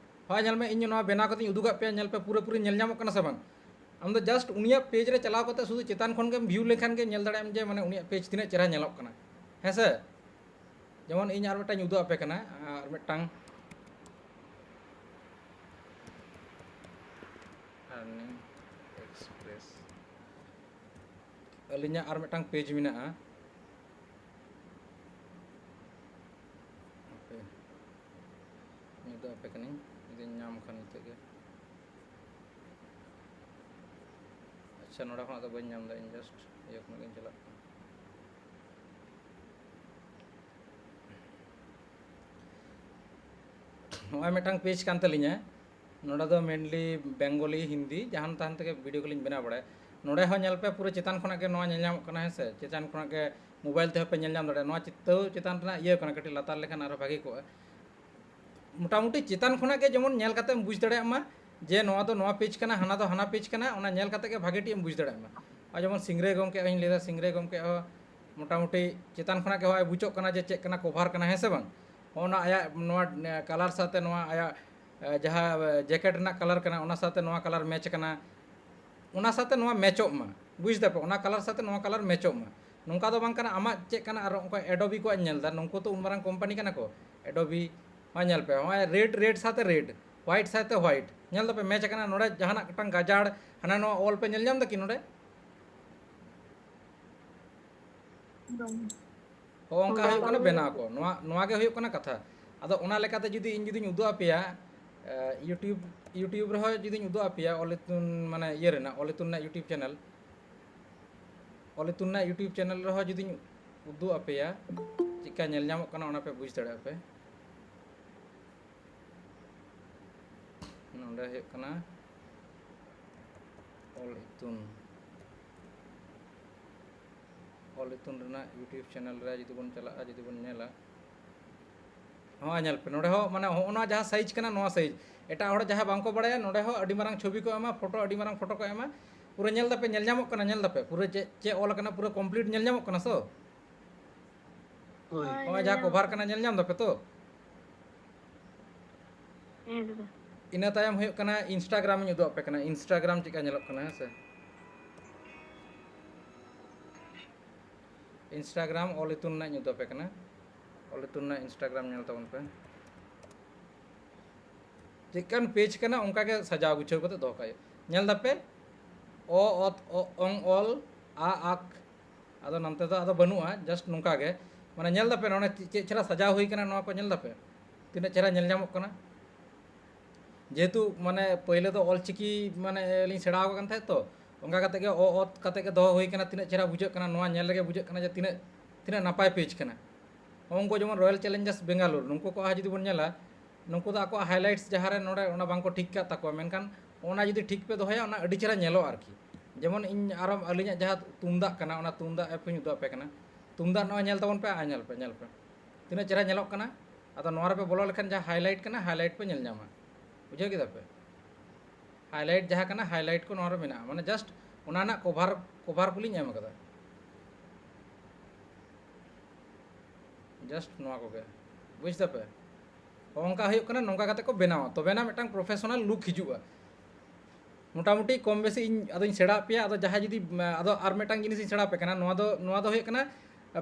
ᱦᱳᱭ, ᱧᱮᱞ ᱢᱮ, ᱤᱧ ᱱᱚᱣᱟ ᱵᱮᱱᱟᱣ ᱠᱟᱛᱮᱧ ᱩᱫᱩᱜᱟᱜ ᱯᱮᱭᱟ, ᱧᱮᱞ ᱯᱮ, ᱯᱩᱨᱟᱹᱯᱩᱨᱤ ᱧᱮᱞ ᱧᱟᱢᱚᱜ ᱠᱟᱱᱟ ᱥᱮ ᱵᱟᱝ? ᱟᱢ ᱫᱚ just ᱩᱱᱤᱭᱟᱜ ᱯᱮᱡᱽ ᱨᱮ ᱪᱟᱞᱟᱣ ᱠᱟᱛᱮ ᱥᱩᱫᱷᱩ ᱪᱮᱛᱟᱱ ᱠᱷᱚᱱ ᱜᱮᱢ view ᱞᱮᱠᱷᱟᱱ ᱜᱮ ᱧᱮᱞ ᱫᱟᱲᱮᱭᱟᱜ ᱟᱢ ᱡᱮ, ᱢᱟᱱᱮ, ᱩᱱᱤᱭᱟᱜ ᱯᱮᱡᱽ ᱛᱤᱱᱟᱹᱜ ᱪᱮᱦᱨᱟ ᱧᱮᱞᱚᱜ ᱠᱟᱱᱟ, ᱦᱮᱸ ᱥᱮ? ᱡᱮᱢᱚᱱ ᱤᱧ ᱟᱨ ᱢᱤᱫᱴᱟᱝ ᱩᱫᱩᱜ ᱟᱯᱮ ᱠᱟᱱᱟ, ᱟᱨ ᱢᱤᱫᱴᱟᱝ Earning Express, ᱟᱹᱞᱤᱧᱟᱜ ᱟᱨ ᱢᱤᱫᱴᱟᱝ ᱯᱮᱡᱽ ᱢᱮᱱᱟᱜᱼᱟ᱾ ᱦᱟᱯᱮ᱾ ᱟᱪᱪᱷᱟ, ᱱᱚᱰᱮ ᱠᱷᱚᱱᱟᱜ ᱫᱚ ᱵᱟᱹᱧ ᱧᱟᱢ ᱮᱫᱟ, ᱤᱧ just ᱤᱭᱟᱹ ᱠᱷᱚᱱᱟᱜ ᱜᱤᱧ ᱪᱟᱞᱟᱜ ᱠᱟᱱᱟ᱾ ᱱᱚᱜᱼᱚᱭ ᱢᱤᱫᱴᱟᱝ page ᱠᱟᱱ ᱛᱟᱹᱞᱤᱧᱟ, ᱱᱚᱰᱮ ᱫᱚ mainly Bengali, ᱦᱤᱱᱫᱤ, ᱡᱟᱦᱟᱱ ᱛᱟᱦᱟᱱ ᱛᱮᱜᱮ video ᱠᱚᱞᱤᱧ ᱵᱮᱱᱟᱣ ᱵᱟᱲᱟᱭᱟ᱾ ᱱᱚᱰᱮ ᱦᱚᱸ ᱧᱮᱞ ᱯᱮ, ᱯᱩᱨᱟᱹ ᱪᱮᱛᱟᱱ ᱠᱷᱚᱱᱟᱜ ᱜᱮ ᱱᱚᱣᱟ ᱧᱮᱞ ᱧᱟᱢᱚᱜ ᱠᱟᱱᱟ, ᱦᱮᱸ ᱥᱮ? ᱪᱮᱛᱟᱱ ᱠᱷᱚᱱᱟᱜ ᱜᱮ mobile ᱛᱮᱦᱚᱸ ᱯᱮ ᱧᱮᱞ ᱧᱟᱢ ᱫᱟᱲᱮᱭᱟᱜᱼᱟ᱾ ᱱᱚᱣᱟ ᱪᱤᱛᱟᱹᱣ ᱪᱮᱛᱟᱱ ᱨᱮᱱᱟᱜ ᱤᱭᱟᱹ ᱠᱟᱱᱟ, ᱠᱟᱹᱴᱤᱡ ᱞᱟᱛᱟᱨ ᱞᱮᱠᱷᱟᱱ ᱟᱨᱦᱚᱸ ᱵᱷᱟᱜᱮ ᱠᱚᱜᱼᱟ᱾ ᱢᱚᱴᱟᱢᱩᱴᱤ ᱪᱮᱛᱟᱱ ᱠᱷᱚᱱᱟᱜ ᱜᱮ ᱡᱮᱢᱚᱱ ᱧᱮᱞ ᱠᱟᱛᱮᱢ ᱵᱩᱡᱽ ᱫᱟᱲᱮᱭᱟᱜ ᱢᱟ ᱡᱮ ᱱᱚᱣᱟ ᱫᱚ ᱱᱚᱣᱟ page ᱠᱟᱱᱟ, ᱦᱟᱱᱟ ᱫᱚ ᱦᱟᱱᱟ page ᱠᱟᱱᱟ, ᱚᱱᱟ ᱧᱮᱞ ᱠᱟᱛᱮ ᱜᱮ ᱵᱷᱟᱜᱮ ᱴᱷᱤᱠ ᱮᱢ ᱵᱩᱡᱽ ᱫᱟᱲᱮᱭᱟᱜ ᱢᱟ᱾ ᱟᱨ ᱡᱮᱢᱚᱱ ᱥᱤᱝᱨᱟᱹᱭ ᱜᱚᱢᱠᱮ ᱦᱚᱸᱧ ᱞᱟᱹᱭᱫᱟ, ᱥᱤᱝᱨᱟᱹᱭ ᱜᱚᱢᱠᱮ ᱦᱚᱸ ᱢᱚᱴᱟᱢᱩᱴᱤ ᱪᱮᱛᱟᱱ ᱠᱷᱚᱱᱟᱜ ᱜᱮ ᱦᱚᱸᱜᱼᱚᱭ ᱵᱩᱡᱚᱜ ᱠᱟᱱᱟ ᱡᱮ ᱪᱮᱫ ᱠᱟᱱᱟ, cover ᱠᱟᱱᱟ, ᱦᱮᱸ ᱥᱮ ᱵᱟᱝ? ᱦᱚᱸᱜᱼᱚ ᱱᱟ ᱟᱭᱟᱜ ᱱᱚᱣᱟ, ᱮ, colour ᱥᱟᱶᱛᱮ ᱱᱚᱣᱟ ᱟᱭᱟᱜ, ᱮ, ᱡᱟᱦᱟᱸ, ᱮ, jacket ᱨᱮᱱᱟᱜ colour ᱠᱟᱱᱟ, ᱚᱱᱟ ᱥᱟᱶᱛᱮ ᱱᱚᱣᱟ colour match ᱠᱟᱱᱟ, ᱚᱱᱟ ᱥᱟᱶᱛᱮ ᱱᱚᱣᱟ matchᱚᱜ ᱢᱟ, ᱵᱩᱡᱽ ᱫᱟᱯᱮ? ᱚᱱᱟ colour ᱥᱟᱶᱛᱮ ᱱᱚᱣᱟ colour matchᱚᱜ ᱢᱟ᱾ ᱱᱚᱝᱠᱟ ᱫᱚ ᱵᱟᱝ ᱠᱟᱱᱟ ᱟᱢᱟᱜ ᱪᱮᱫ ᱠᱟᱱᱟ ᱟᱨ ᱚᱱᱠᱟ Adobe ᱠᱚᱣᱟᱜ ᱤᱧ ᱧᱮᱞ ᱮᱫᱟ, ᱱᱩᱠᱩ ᱛᱚ ᱩᱱ ᱢᱟᱨᱟᱝ company ᱠᱟᱱᱟ ᱠᱚ, Adobe᱾ ᱦᱚᱸᱜᱼᱚᱭ ᱧᱮᱞ ᱯᱮ, ᱦᱚᱸᱜᱼᱚᱭ red, red ᱥᱟᱶᱛᱮ red, white ᱥᱟᱶᱛᱮ white, ᱧᱮᱞ ᱫᱟᱯᱮ match ᱠᱟᱱᱟ᱾ ᱱᱚᱰᱮ ᱡᱟᱦᱟᱱᱟᱜ ᱢᱤᱫᱴᱟᱝ ᱜᱟᱡᱟᱲ ᱦᱟᱱᱟ ᱱᱚᱣᱟ ᱚᱞ ᱯᱮ ᱧᱮᱞ ᱧᱟᱢ ᱫᱟ ᱠᱤ ᱱᱚᱰᱮ? ᱵᱟᱝ᱾ ᱦᱚᱸᱜᱼᱚ ᱚᱱᱠᱟ ᱵᱟᱝ᱾ ᱦᱩᱭᱩᱜ ᱠᱟᱱᱟ ᱵᱮᱱᱟᱣ ᱠᱚ, ᱱᱚᱣᱟ, ᱱᱚᱣᱟ ᱜᱮ ᱦᱩᱭᱩᱜ ᱠᱟᱱᱟ ᱠᱟᱛᱷᱟ᱾ ᱟᱫᱚ ᱚᱱᱟ ᱞᱮᱠᱟᱛᱮ ᱡᱩᱫᱤ ᱤᱧ ᱡᱩᱫᱤᱧ ᱩᱫᱩᱜ ᱟᱯᱮᱭᱟ, ᱮ, YouTube, YouTube ᱨᱮᱦᱚᱸ ᱡᱩᱫᱤᱧ ᱩᱫᱩᱜ ᱟᱯᱮᱭᱟ ᱚᱞ ᱤᱛᱩᱱ, ᱢᱟᱱᱮ ᱤᱭᱟᱹ ᱨᱮᱱᱟᱜ, ᱚᱞ ᱤᱛᱩᱱ ᱨᱮᱱᱟᱜ YouTube channel, ᱚᱞ ᱤᱛᱩᱱ ᱨᱮᱱᱟᱜ YouTube channel ᱨᱮᱦᱚᱸ ᱡᱩᱫᱤᱧ ᱩᱫᱩᱜ ᱟᱯᱮᱭᱟ, ᱪᱮᱫᱠᱟ ᱧᱮᱞ ᱧᱟᱢᱚᱜ ᱠᱟᱱᱟ ᱚᱱᱟ ᱯᱮ ᱵᱩᱡᱽ ᱫᱟᱲᱮᱭᱟᱜᱼᱟ ᱯᱮ᱾ ᱱᱚᱰᱮ ᱦᱩᱭᱩᱜ ᱠᱟᱱᱟ ᱚᱞ ᱤᱛᱩᱱ, ᱚᱞ ᱤᱛᱩᱱ ᱨᱮᱱᱟᱜ YouTube channel ᱨᱮ ᱡᱩᱫᱤ ᱵᱚᱱ ᱪᱟᱞᱟᱜᱼᱟ, ᱡᱩᱫᱤ ᱵᱚᱱ ᱧᱮᱞᱟ, ᱦᱚᱸ, ᱧᱮᱞ ᱯᱮ, ᱱᱚᱰᱮ ᱦᱚᱸ, ᱢᱟᱱᱮ, ᱦᱚᱸᱜᱼᱚ ᱱᱚᱣᱟ ᱡᱟᱦᱟᱸ size ᱠᱟᱱᱟ, ᱱᱚᱣᱟ size᱾ ᱮᱴᱟᱜ ᱦᱚᱲ ᱡᱟᱦᱟᱸᱭ ᱵᱟᱝᱠᱚ ᱵᱟᱲᱟᱭᱟ, ᱱᱚᱰᱮ ᱦᱚᱸ ᱟᱹᱰᱤ ᱢᱟᱨᱟᱝ ᱪᱷᱚᱵᱤ ᱠᱚ ᱮᱢᱟ, photo, ᱟᱹᱰᱤ ᱢᱟᱨᱟᱝ photo ᱠᱚ ᱮᱢᱟ᱾ ᱯᱩᱨᱟᱹ ᱧᱮᱞ ᱫᱟᱯᱮ, ᱧᱮᱞ ᱧᱟᱢᱚᱜ ᱠᱟᱱᱟ, ᱧᱮᱞ ᱫᱟᱯᱮ, ᱯᱩᱨᱟᱹ ᱪᱮᱫ, ᱪᱮᱫ ᱚᱞ ᱟᱠᱟᱱᱟ, ᱯᱩᱨᱟᱹ complete ᱧᱮᱞ ᱧᱟᱢᱚᱜ ᱠᱟᱱᱟ ᱥᱚ? ᱦᱳᱭ᱾ ᱦᱳᱭ, ᱦᱚᱸᱜᱼᱚᱭ ᱧᱮᱞ ᱡᱟᱦᱟᱸ ᱧᱟᱢᱚᱜ cover ᱠᱟᱱᱟ᱾ ᱠᱟᱱᱟ, ᱧᱮᱞ ᱧᱟᱢ ᱫᱟᱯᱮ ᱛᱚ? ᱦᱮᱸ, ᱫᱟᱫᱟ᱾ ᱤᱱᱟᱹ ᱛᱟᱭᱚᱢ ᱦᱩᱭᱩᱜ ᱠᱟᱱᱟ Instagram ᱤᱧ ᱩᱫᱩᱜ ᱟᱯᱮ ᱠᱟᱱᱟ, Instagram ᱪᱮᱫᱠᱟ ᱧᱮᱞᱚᱜ ᱠᱟᱱᱟ, ᱦᱮᱸ ᱥᱮ? Instagram ᱚᱞ ᱤᱛᱩᱱ ᱨᱮᱱᱟᱜ ᱤᱧ ᱩᱫᱩᱜ ᱟᱯᱮ ᱠᱟᱱᱟ, ᱚᱞ ᱤᱛᱩᱱ ᱨᱮᱱᱟᱜ Instagram ᱧᱮᱞ ᱛᱟᱵᱚᱱ ᱯᱮ᱾ ᱪᱮᱫᱠᱟᱱ page ᱠᱟᱱᱟ ᱚᱱᱠᱟ ᱜᱮ ᱥᱟᱡᱟᱣ ᱜᱩᱪᱷᱟᱹᱣ ᱠᱟᱛᱮ ᱫᱚᱦᱚ ᱠᱟᱜ ᱦᱩᱭᱩᱜᱼᱟ᱾ ᱧᱮᱞ ᱫᱟᱯᱮ, ᱚ, ᱚᱛ, ᱚ, ᱚᱝ, ᱚᱞ, ᱟ, ᱟᱠ, ᱟᱫᱚ ᱱᱚᱱᱛᱮ ᱫᱚ ᱟᱫᱚ ᱵᱟᱹᱱᱩᱜᱼᱟ, just ᱱᱚᱝᱠᱟ ᱜᱮ᱾ ᱢᱟᱱᱮ ᱧᱮᱞ ᱫᱟᱯᱮ ᱱᱚᱰᱮ ᱪᱮᱫ ᱪᱮᱦᱨᱟ ᱥᱟᱡᱟᱣ ᱦᱩᱭ ᱠᱟᱱᱟ, ᱱᱚᱣᱟ ᱠᱚ ᱧᱮᱞ ᱫᱟᱯᱮ ᱛᱤᱱᱟᱹᱜ ᱪᱮᱦᱨᱟ ᱧᱮᱞ ᱧᱟᱢᱚᱜ ᱠᱟᱱᱟ᱾ ᱡᱮᱦᱮᱛᱩ ᱢᱟᱱᱮ ᱯᱟᱹᱭᱞᱟᱹ ᱫᱚ ᱚᱞ ᱪᱤᱠᱤ ᱢᱟᱱᱮ ᱞᱤᱧ ᱥᱮᱬᱟ ᱟᱠᱚ ᱠᱟᱱ ᱛᱟᱦᱮᱸᱫ ᱛᱚ, ᱚᱱᱠᱟ ᱠᱟᱛᱮ ᱜᱮ ᱚ ᱚᱛ ᱠᱟᱛᱮ ᱜᱮ ᱫᱚᱦᱚ ᱦᱩᱭ ᱠᱟᱱᱟ᱾ ᱛᱤᱱᱟᱹᱜ ᱪᱮᱦᱨᱟ ᱵᱩᱡᱷᱟᱹᱜ ᱠᱟᱱᱟ, ᱱᱚᱣᱟ ᱧᱮᱞ ᱨᱮᱜᱮ ᱵᱩᱡᱷᱟᱹᱜ ᱠᱟᱱᱟ ᱡᱮ ᱛᱤᱱᱟᱹᱜ ᱛᱤᱱᱟᱹᱜ ᱱᱟᱯᱟᱭ ᱯᱮᱡᱽ ᱠᱟᱱᱟ᱾ ᱩᱱᱠᱩ ᱡᱮᱢᱚᱱ Royal Challengers Bangalore, ᱱᱩᱠᱩ ᱠᱚᱣᱟᱜ ᱡᱩᱫᱤ ᱵᱚᱱ ᱧᱮᱞᱟ, ᱱᱩᱠᱩ ᱫᱚ ᱟᱠᱚᱣᱟᱜ highlights ᱡᱟᱦᱟᱸ ᱨᱮ ᱱᱚᱰᱮ ᱚᱱᱟ ᱵᱟᱝ ᱠᱚ ᱴᱷᱤᱠ ᱠᱟᱜ ᱛᱟᱠᱚᱣᱟ, ᱢᱮᱱᱠᱷᱟᱱ ᱚᱱᱟ ᱡᱩᱫᱤ ᱴᱷᱤᱠ ᱯᱮ ᱫᱚᱦᱚᱭᱟ, ᱚᱱᱟ ᱟᱹᱰᱤ ᱪᱮᱦᱨᱟ ᱧᱮᱞᱚᱜᱼᱟ ᱟᱨᱠᱤ᱾ ᱡᱮᱢᱚᱱ ᱤᱧ ᱟᱨᱚ ᱟᱹᱞᱤᱧᱟᱜ ᱡᱟᱦᱟᱸ ᱛᱩᱢᱫᱟᱜ ᱠᱟᱱᱟ, ᱚᱱᱟ ᱛᱩᱢᱫᱟᱜ ᱟᱯᱮ ᱧᱩᱛᱩᱢ ᱟᱯᱮ ᱠᱟᱱᱟ, ᱛᱩᱢᱫᱟᱜ ᱱᱚᱣᱟ ᱧᱮᱞ ᱛᱟᱵᱚᱱ ᱯᱮ, ᱟᱨ ᱧᱮᱞ ᱯᱮ, ᱧᱮᱞ ᱯᱮ ᱛᱤᱱᱟᱹᱜ ᱪᱮᱦᱨᱟ ᱧᱮᱞᱚᱜ ᱠᱟᱱᱟ᱾ ᱟᱫᱚ ᱱᱚᱣᱟ ᱨᱮᱯᱮ ᱵᱚᱞᱚ ᱞᱮᱠᱷᱟᱱ ᱡᱟᱦᱟᱸ highlight ᱠᱟᱱᱟ, highlight ᱯᱮ ᱧᱮᱞ ᱧᱟᱢᱟ᱾ ᱵᱩᱡᱷᱟᱹᱣ ᱠᱮᱫᱟ ᱯᱮ? Highlight ᱡᱟᱦᱟᱸ ᱠᱟᱱᱟ, highlight ᱠᱚ ᱱᱚᱣᱟ ᱨᱮ ᱢᱮᱱᱟᱜᱼᱟ, ᱢᱟᱱᱮ just ᱚᱱᱟ ᱨᱮᱱᱟᱜ cover, cover ᱠᱚᱞᱤᱧ ᱮᱢ ᱠᱟᱫᱟ᱾ Just ᱱᱚᱣᱟ ᱠᱚᱜᱮ, ᱵᱩᱡᱽ ᱫᱟᱯᱮ? ᱚᱱᱠᱟ ᱦᱩᱭᱩᱜ ᱠᱟᱱᱟ, ᱱᱚᱝᱠᱟ ᱠᱟᱛᱮ ᱠᱚ ᱵᱮᱱᱟᱣᱟ, ᱛᱚᱵᱮᱱᱟ ᱢᱤᱫᱴᱟᱝ professional look ᱦᱤᱡᱩᱜᱼᱟ᱾ ᱢᱚᱴᱟᱢᱩᱴᱤ ᱠᱚᱢ ᱵᱮᱥᱤ ᱤᱧ ᱟᱫᱚᱧ ᱥᱮᱬᱟ ᱟᱯᱮᱭᱟ᱾ ᱟᱫᱚ ᱡᱟᱦᱟᱸᱭ ᱡᱩᱫᱤ, ᱟᱫᱚ ᱟᱨ ᱢᱤᱫᱴᱟᱝ ᱡᱤᱱᱤᱥ ᱤᱧ ᱥᱮᱬᱟ ᱟᱯᱮ ᱠᱟᱱᱟ, ᱱᱚᱣᱟ ᱫᱚ, ᱱᱚᱣᱟ ᱫᱚ ᱦᱩᱭᱩᱜ ᱠᱟᱱᱟ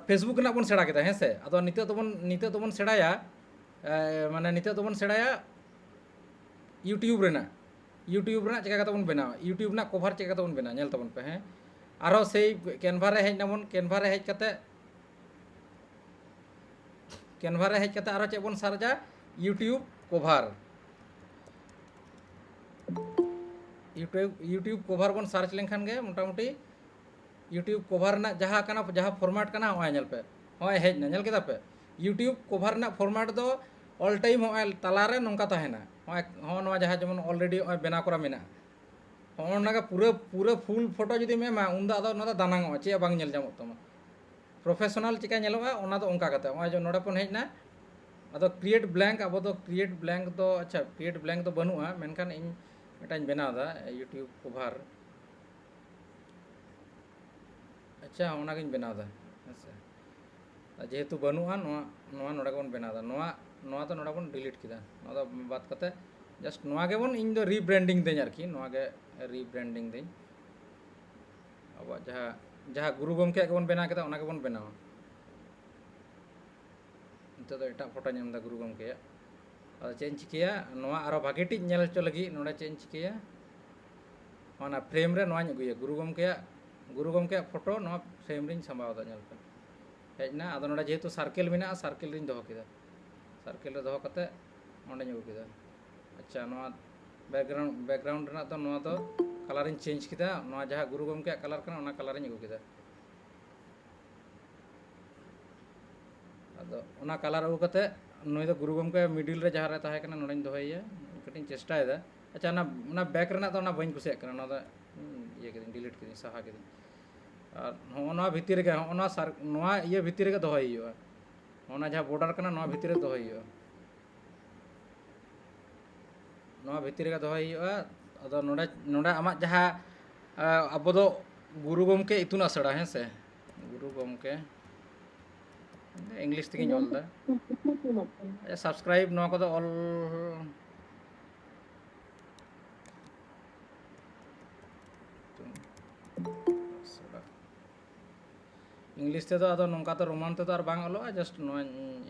Facebook ᱨᱮᱱᱟᱜ ᱵᱚᱱ ᱥᱮᱬᱟ ᱠᱮᱫᱟ, ᱦᱮᱸ ᱥᱮ? ᱟᱫᱚ ᱱᱤᱛᱚᱜ ᱫᱚᱵᱚᱱ, ᱱᱤᱛᱚᱜ ᱫᱚᱵᱚᱱ ᱥᱮᱬᱟᱭᱟ, ᱮ, ᱢᱟᱱᱮ ᱱᱤᱛᱚᱜ ᱫᱚᱵᱚᱱ ᱥᱮᱬᱟᱭᱟ YouTube ᱨᱮᱱᱟᱜ, YouTube ᱨᱮᱱᱟᱜ ᱪᱮᱠᱟ ᱠᱟᱛᱮ ᱵᱚᱱ ᱵᱮᱱᱟᱣᱟ, YouTube ᱨᱮᱱᱟᱜ cover ᱪᱮᱠᱟ ᱠᱟᱛᱮ ᱵᱚᱱ ᱵᱮᱱᱟᱣᱟ, ᱧᱮᱞ ᱛᱟᱵᱚᱱ ᱯᱮ, ᱦᱮᱸ᱾ ᱟᱨᱚ ᱥᱮᱭ Canva ᱨᱮ ᱦᱮᱡ ᱱᱟᱵᱚᱱ, Canva ᱨᱮ ᱦᱮᱡ ᱠᱟᱛᱮ, Canva ᱨᱮ ᱦᱮᱡ ᱠᱟᱛᱮ ᱟᱨᱚ ᱪᱮᱫ ᱵᱚᱱ searchᱟ? YouTube cover᱾ YouTube, YouTube cover ᱵᱚᱱ search ᱞᱮᱱᱠᱷᱟᱱ ᱜᱮ ᱢᱚᱴᱟᱢᱩᱴᱤ YouTube cover ᱨᱮᱱᱟᱜ ᱡᱟᱦᱟᱸ ᱠᱟᱱᱟ, ᱡᱟᱦᱟᱸ format ᱠᱟᱱᱟ, ᱦᱚᱸᱜᱼᱚᱭ ᱧᱮᱞ ᱯᱮ, ᱦᱚᱸᱜᱼᱚᱭ ᱦᱮᱡ ᱮᱱᱟ, ᱧᱮᱞ ᱠᱮᱫᱟ ᱯᱮ? YouTube cover ᱨᱮᱱᱟᱜ format ᱫᱚ all time ᱦᱚᱸᱜᱼᱚᱭ ᱛᱟᱞᱟᱨᱮ ᱱᱚᱝᱠᱟ ᱛᱟᱦᱮᱱᱟ᱾ ᱦᱚᱸᱜᱼᱚᱭ, ᱦᱚᱸᱜᱼᱚ ᱱᱚᱣᱟ ᱡᱟᱦᱟᱸ ᱡᱮᱢᱚᱱ already ᱦᱚᱸᱜᱼᱚᱭ ᱵᱮᱱᱟᱣ ᱠᱚᱨᱟ ᱢᱮᱱᱟᱜᱼᱟ, ᱦᱚᱸᱜᱼᱚ ᱱᱚᱣᱟ ᱜᱮ ᱯᱩᱨᱟᱹ, ᱯᱩᱨᱟᱹ full photo ᱡᱩᱫᱤᱢ ᱮᱢᱟ, ᱩᱱᱫᱚ ᱟᱫᱚ ᱱᱚᱣᱟ ᱫᱚ ᱫᱟᱱᱟᱝᱚᱜᱼᱟ, ᱪᱮᱫ ᱦᱚᱸ ᱵᱟᱝ ᱧᱮᱞ ᱧᱟᱢᱚᱜ ᱛᱟᱢᱟ᱾ Professional ᱪᱮᱠᱟ ᱧᱮᱞᱚᱜᱼᱟ, ᱚᱱᱟ ᱫᱚ ᱚᱱᱠᱟ ᱠᱟᱛᱮ᱾ ᱱᱚᱜᱼᱚᱭ ᱡᱮ ᱱᱚᱰᱮ ᱵᱚᱱ ᱦᱮᱡ ᱮᱱᱟ, ᱟᱫᱚ create blank, ᱟᱵᱚ ᱫᱚ create blank ᱫᱚ, ᱟᱪᱪᱷᱟ, create blank ᱫᱚ ᱵᱟᱹᱱᱩᱜᱼᱟ, ᱢᱮᱱᱠᱷᱟᱱ ᱤᱧ ᱢᱤᱫᱴᱟᱝ ᱵᱮᱱᱟᱣ ᱮᱫᱟ, YouTube cover᱾ ᱟᱪᱪᱷᱟ, ᱚᱱᱟᱜᱤᱧ ᱵᱮᱱᱟᱣ ᱮᱫᱟ, ᱦᱮᱸ ᱥᱮ᱾ ᱟᱨ ᱡᱮᱦᱮᱛᱩ ᱵᱟᱹᱱᱩᱜᱼᱟ, ᱱᱚᱣᱟ, ᱱᱚᱣᱟ ᱱᱚᱰᱮ ᱵᱚᱱ ᱵᱮᱱᱟᱣ ᱮᱫᱟ, ᱱᱚᱣᱟ, ᱱᱚᱣᱟ ᱫᱚ ᱱᱚᱰᱮ ᱵᱚᱱ delete ᱠᱮᱫᱟ, ᱱᱚᱣᱟ ᱫᱚ ᱵᱟᱫ ᱠᱟᱛᱮ just ᱱᱚᱣᱟ ᱜᱮᱵᱚᱱ, ᱤᱧ ᱫᱚ rebranding ᱫᱟᱹᱧ ᱟᱨᱠᱤ, ᱱᱚᱣᱟ ᱜᱮ rebranding ᱫᱟᱹᱧ᱾ ᱟᱵᱚᱣᱟᱜ ᱡᱟᱦᱟᱸ, ᱡᱟᱦᱟᱸ ᱜᱩᱨᱩ ᱜᱚᱢᱠᱮᱭᱟᱜ ᱜᱮᱵᱚᱱ ᱵᱮᱱᱟᱣ ᱠᱮᱫᱟ, ᱚᱱᱟ ᱜᱮᱵᱚᱱ ᱵᱮᱱᱟᱣᱟ᱾ ᱱᱤᱛᱚᱜ ᱫᱚ ᱮᱴᱟᱜ ᱯᱷᱳᱴᱳᱧ ᱮᱢ ᱮᱫᱟ ᱜᱩᱨᱩ ᱜᱚᱢᱠᱮᱭᱟᱜ᱾ ᱟᱫᱚ ᱪᱮᱫ ᱤᱧ ᱪᱤᱠᱟᱹᱭᱟ, ᱱᱚᱣᱟ ᱟᱨᱚ ᱵᱷᱟᱜᱮ ᱴᱷᱤᱠ ᱧᱮᱞ ᱦᱚᱪᱚ ᱞᱟᱹᱜᱤᱫ ᱱᱚᱰᱮ ᱪᱮᱫ ᱤᱧ ᱪᱤᱠᱟᱹᱭᱟ, ᱚᱱᱟ frame ᱨᱮ ᱱᱚᱣᱟᱧ ᱟᱹᱜᱩᱭᱟ, ᱜᱩᱨᱩ ᱜᱚᱢᱠᱮᱭᱟᱜ, ᱜᱩᱨᱩ ᱜᱚᱢᱠᱮᱭᱟᱜ ᱯᱷᱳᱴᱳ ᱱᱚᱣᱟ frame ᱨᱤᱧ ᱥᱟᱢᱵᱟᱣ ᱮᱫᱟ, ᱧᱮᱞ ᱯᱮ᱾ ᱦᱮᱡ ᱮᱱᱟ, ᱟᱫᱚ ᱱᱚᱰᱮ ᱡᱮᱦᱮᱛᱩ circle ᱢᱮᱱᱟᱜᱼᱟ, circle ᱨᱤᱧ ᱫᱚᱦᱚ ᱠᱮᱫᱟ, circle ᱨᱮ ᱫᱚᱦᱚ ᱠᱟᱛᱮ ᱚᱸᱰᱮᱧ ᱟᱹᱜᱩ ᱠᱮᱫᱟ᱾ ᱟᱪᱪᱷᱟ, ᱱᱚᱣᱟ background, background ᱨᱮᱱᱟᱜ ᱫᱚ ᱱᱚᱣᱟ ᱫᱚ ᱠᱟᱞᱟᱨᱤᱧ ᱪᱮᱧᱡᱽ ᱠᱮᱫᱟ, ᱱᱚᱣᱟ ᱡᱟᱦᱟᱸ ᱜᱩᱨᱩ ᱜᱚᱢᱠᱮᱭᱟᱜ ᱠᱟᱞᱟᱨ ᱠᱟᱱᱟ, ᱚᱱᱟ ᱠᱟᱞᱟᱨᱤᱧ ᱟᱹᱜᱩ ᱠᱮᱫᱟ᱾ ᱟᱫᱚ ᱚᱱᱟ ᱠᱟᱞᱟᱨ ᱟᱹᱜᱩ ᱠᱟᱛᱮ ᱱᱩᱭ ᱫᱚ ᱜᱩᱨᱩ ᱜᱚᱢᱠᱮ ᱢᱤᱰᱤᱞ ᱨᱮ ᱡᱟᱦᱟᱸ ᱨᱮ ᱛᱟᱦᱮᱸ ᱠᱟᱱᱟ, ᱱᱚᱸᱰᱮᱧ ᱫᱚᱦᱚᱭᱮᱭᱟ᱾ ᱠᱟᱹᱴᱤᱡ ᱤᱧ ᱪᱮᱥᱴᱟᱭᱮᱫᱟ᱾ ᱟᱪᱪᱷᱟ, ᱚᱱᱟ, ᱚᱱᱟ ᱵᱮᱠ ᱨᱮᱱᱟᱜ ᱫᱚ ᱚᱱᱟ ᱵᱟᱹᱧ ᱠᱩᱥᱤᱭᱟᱜ ᱠᱟᱱᱟ, ᱚᱱᱟ ᱫᱚ, ᱦᱩᱸ, ᱤᱭᱟᱹ ᱠᱤᱫᱟᱹᱧ, ᱰᱤᱞᱤᱴ ᱠᱤᱫᱟᱹᱧ, ᱥᱟᱦᱟ ᱠᱤᱫᱟᱹᱧ᱾ ᱟᱨ ᱦᱚᱸᱜᱼᱚ ᱱᱚᱣᱟ ᱵᱷᱤᱛᱤᱨ ᱨᱮᱜᱮ, ᱦᱚᱸᱜᱼᱚ ᱱᱚᱣᱟ ᱥᱟᱨ-, ᱱᱚᱣᱟ ᱤᱭᱟᱹ ᱵᱷᱤᱛᱤᱨ ᱨᱮᱜᱮ ᱫᱚᱦᱚᱭ ᱦᱩᱭᱩᱜᱼᱟ᱾ ᱚᱱᱟ ᱡᱟᱦᱟᱸ ᱵᱚᱰᱟᱨ ᱠᱟᱱᱟ, ᱱᱚᱣᱟ ᱵᱷᱤᱛᱤᱨ ᱨᱮ ᱫᱚᱦᱚᱭ ᱦᱩᱭᱩᱜᱼᱟ᱾ ᱱᱚᱣᱟ ᱵᱷᱤᱛᱤᱨ ᱨᱮᱜᱮ ᱫᱚᱦᱚᱭ ᱦᱩᱭᱩᱜᱼᱟ᱾ ᱟᱫᱚ ᱱᱚᱰᱮ, ᱱᱚᱰᱮ ᱟᱢᱟᱜ ᱡᱟᱦᱟᱸ, ᱟ, ᱟᱵᱚ ᱫᱚ ᱜᱩᱨᱩ ᱜᱚᱢᱠᱮ ᱤᱛᱩᱱ ᱟᱥᱲᱟ, ᱦᱮᱸ ᱥᱮ? ᱜᱩᱨᱩ ᱜᱚᱢᱠᱮ, ᱤᱝᱞᱤᱥ ᱛᱮᱜᱮᱧ ᱚᱞ ᱮᱫᱟ᱾ ᱟᱪᱪᱷᱟ, ᱥᱟᱵᱥᱠᱨᱟᱭᱤᱵ ᱱᱚᱣᱟ ᱠᱚᱫᱚ ᱚᱞ, ᱤᱛᱩᱱ ᱟᱥᱲᱟ᱾ ᱤᱝᱞᱤᱥ ᱛᱮᱫᱚ ᱟᱫᱚ ᱱᱚᱝᱠᱟ ᱫᱚ ᱨᱳᱢᱟᱱ ᱛᱮᱫᱚ ᱟᱨ ᱵᱟᱝ ᱚᱞᱚᱜᱼᱟ, just ᱱᱚᱣᱟ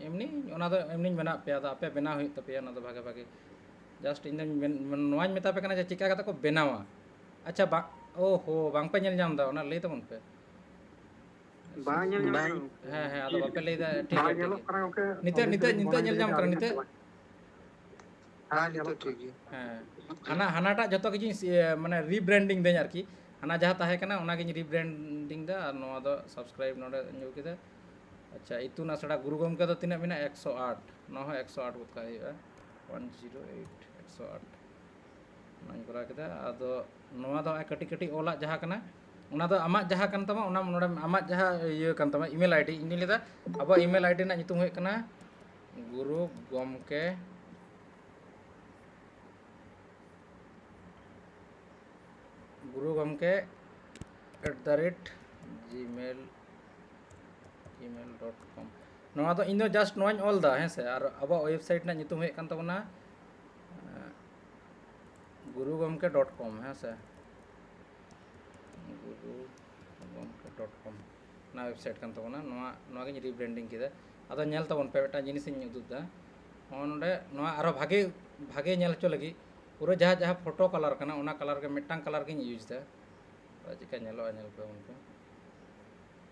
ᱮᱢᱱᱤ, ᱚᱱᱟ ᱫᱚ ᱮᱢᱱᱤᱧ ᱵᱮᱱᱟᱣ ᱯᱮᱭᱟ, ᱟᱫᱚ ᱟᱯᱮ ᱵᱮᱱᱟᱣ ᱦᱩᱭᱩᱜ ᱛᱟᱯᱮᱭᱟ, ᱚᱱᱟ ᱫᱚ ᱵᱷᱟᱜᱮ ᱵᱷᱟᱜᱮ᱾ Just ᱤᱧ ᱫᱚᱧ ᱢᱮᱱ-, ᱢᱮᱱ-, ᱱᱚᱣᱟᱧ ᱢᱮᱛᱟ ᱯᱮ ᱠᱟᱱᱟ ᱡᱮ ᱪᱮᱫᱠᱟ ᱠᱟᱛᱮ ᱠᱚ ᱵᱮᱱᱟᱣᱟ᱾ ᱟᱪᱪᱷᱟ, ᱵᱟ-, ᱳ ᱦᱳ, ᱵᱟᱝ ᱯᱮ ᱧᱮᱞ ᱧᱟᱢ ᱮᱫᱟ, ᱚᱱᱟ ᱞᱟᱹᱭ ᱛᱟᱵᱚᱱ ᱯᱮ᱾ ᱵᱟᱝ ᱧᱮᱞ ᱧᱟᱢᱚᱜ ᱵᱟᱝ᱾ ᱠᱟᱱᱟ ᱜᱚᱝᱠᱮ᱾ ᱦᱮᱸ, ᱦᱮᱸ, ᱟᱫᱚ ᱵᱟᱯᱮ ᱞᱟᱹᱭ ᱮᱫᱟ, ᱴᱷᱤᱠ ᱵᱟᱝ ᱜᱮᱭᱟ, ᱴᱷᱤᱠ ᱧᱮᱞᱚᱜ ᱜᱮᱭᱟ᱾ ᱠᱟᱱᱟ ᱜᱚᱝᱠᱮ, ᱱᱤᱛᱚᱜ, ᱚᱱᱛᱮ ᱱᱤᱛᱚᱜ, ᱥᱮᱫ ᱱᱤᱛᱚᱜ ᱢᱚᱱᱮ ᱧᱮᱞ ᱧᱟᱢᱚᱜ ᱠᱟᱱᱟ, ᱟᱹᱞᱤᱧᱟᱜ ᱱᱤᱛᱚᱜ? ᱫᱚ ᱵᱟᱝ᱾ ᱦᱮᱸ, ᱦᱮᱸ, ᱧᱮᱞᱚᱜ ᱱᱤᱛᱚᱜ ᱴᱷᱤᱠ ᱠᱟᱱᱟ᱾ ᱜᱮᱭᱟ᱾ ᱦᱮᱸ, ᱦᱟᱱᱟ, ᱦᱟᱱᱟᱴᱟᱜ ᱡᱷᱚᱛᱚ ᱠᱤᱪᱷᱩᱧ ᱥᱤ-, ᱢᱟᱱᱮ rebranding ᱫᱟᱹᱧ ᱟᱨᱠᱤ᱾ ᱦᱟᱱᱟ ᱡᱟᱦᱟᱸ ᱛᱟᱦᱮᱸ ᱠᱟᱱᱟ, ᱚᱱᱟᱜᱤᱧ rebranding ᱫᱟ, ᱟᱨ ᱱᱚᱣᱟ ᱫᱚ subscribe ᱱᱚᱰᱮ ᱧᱮᱞ ᱠᱮᱫᱟ᱾ ᱟᱪᱪᱷᱟ, ᱤᱛᱩᱱ ᱟᱥᱲᱟ ᱜᱩᱨᱩ ᱜᱚᱢᱠᱮ ᱫᱚ ᱛᱤᱱᱟᱹᱜ ᱢᱮᱱᱟᱜᱼᱟ? ᱮᱠᱥᱚ ᱟᱴ᱾ ᱱᱚᱣᱟ ᱦᱚᱸ ᱮᱠᱥᱚ ᱟᱴ ᱜᱚᱫ ᱠᱟᱜ ᱦᱩᱭᱩᱜᱼᱟ, one zero eight, ᱮᱠᱥᱚ ᱟᱴ᱾ ᱚᱱᱟᱧ ᱠᱚᱨᱟᱣ ᱠᱮᱫᱟ᱾ ᱟᱫᱚ ᱱᱚᱣᱟ ᱫᱚ ᱱᱚᱜᱼᱚᱭ ᱠᱟᱹᱴᱤᱡ ᱠᱟᱹᱴᱤᱡ ᱚᱞᱟᱜ ᱡᱟᱦᱟᱸ ᱠᱟᱱᱟ, ᱚᱱᱟ ᱫᱚ ᱟᱢᱟᱜ ᱡᱟᱦᱟᱸ ᱠᱟᱱ ᱛᱟᱢᱟ, ᱚᱱᱟ ᱱᱚᱰᱮ ᱟᱢᱟᱜ ᱡᱟᱦᱟᱸ ᱤᱭᱟᱹ ᱠᱟᱱ ᱛᱟᱢᱟ, email ID᱾ ᱤᱧ ᱫᱩᱧ ᱞᱟᱹᱭᱫᱟ ᱟᱵᱚᱣᱟᱜ email ID ᱨᱮᱱᱟᱜ ᱧᱩᱛᱩᱢ ᱦᱩᱭᱩᱜ ᱠᱟᱱᱟ ᱜᱩᱨᱩ ᱜᱚᱢᱠᱮ, ᱜᱩᱨᱩ ᱜᱚᱢᱠᱮ at the rate gmail, gmail dot com᱾ ᱱᱚᱣᱟ ᱫᱚ ᱤᱧ ᱫᱚ just ᱱᱚᱣᱟᱧ ᱚᱞ ᱮᱫᱟ, ᱦᱮᱸ ᱥᱮ? ᱟᱨ ᱟᱵᱚᱣᱟᱜ website ᱨᱮᱱᱟᱜ ᱧᱩᱛᱩᱢ ᱦᱩᱭᱩᱜ ᱠᱟᱱ ᱛᱟᱵᱚᱱᱟ, ᱮᱸ, ᱜᱩᱨᱩ ᱜᱚᱢᱠᱮ dot com, ᱦᱮᱸ ᱥᱮ? ᱜᱩᱨᱩ ᱜᱚᱢᱠᱮ dot com, ᱚᱱᱟ website ᱠᱟᱱ ᱛᱟᱵᱚᱱᱟ᱾ ᱱᱚᱣᱟ, ᱱᱚᱣᱟᱜᱤᱧ rebranding ᱠᱮᱫᱟ᱾ ᱟᱫᱚ ᱧᱮᱞ ᱛᱟᱵᱚᱱ ᱯᱮ, ᱢᱤᱫᱴᱟᱝ ᱡᱤᱱᱤᱥᱤᱧ ᱩᱫᱩᱜ ᱮᱫᱟ᱾ ᱱᱚᱜᱼᱚ ᱱᱚᱰᱮ, ᱱᱚᱣᱟ ᱟᱨᱦᱚᱸ ᱵᱷᱟᱜᱮ, ᱵᱷᱟᱜᱮ ᱧᱮᱞ ᱦᱚᱪᱚ ᱞᱟᱹᱜᱤᱫ ᱯᱩᱨᱟᱹ ᱡᱟᱦᱟᱸ, ᱡᱟᱦᱟᱸ photo colour ᱠᱟᱱᱟ, ᱚᱱᱟ colour ᱜᱮ, ᱢᱤᱫᱴᱟᱝ colour ᱜᱤᱧ use ᱮᱫᱟ᱾ ᱟᱫᱚ ᱪᱮᱠᱟ ᱧᱮᱞᱚᱜᱼᱟ, ᱧᱮᱞ ᱯᱮ ᱜᱚᱢᱠᱮ᱾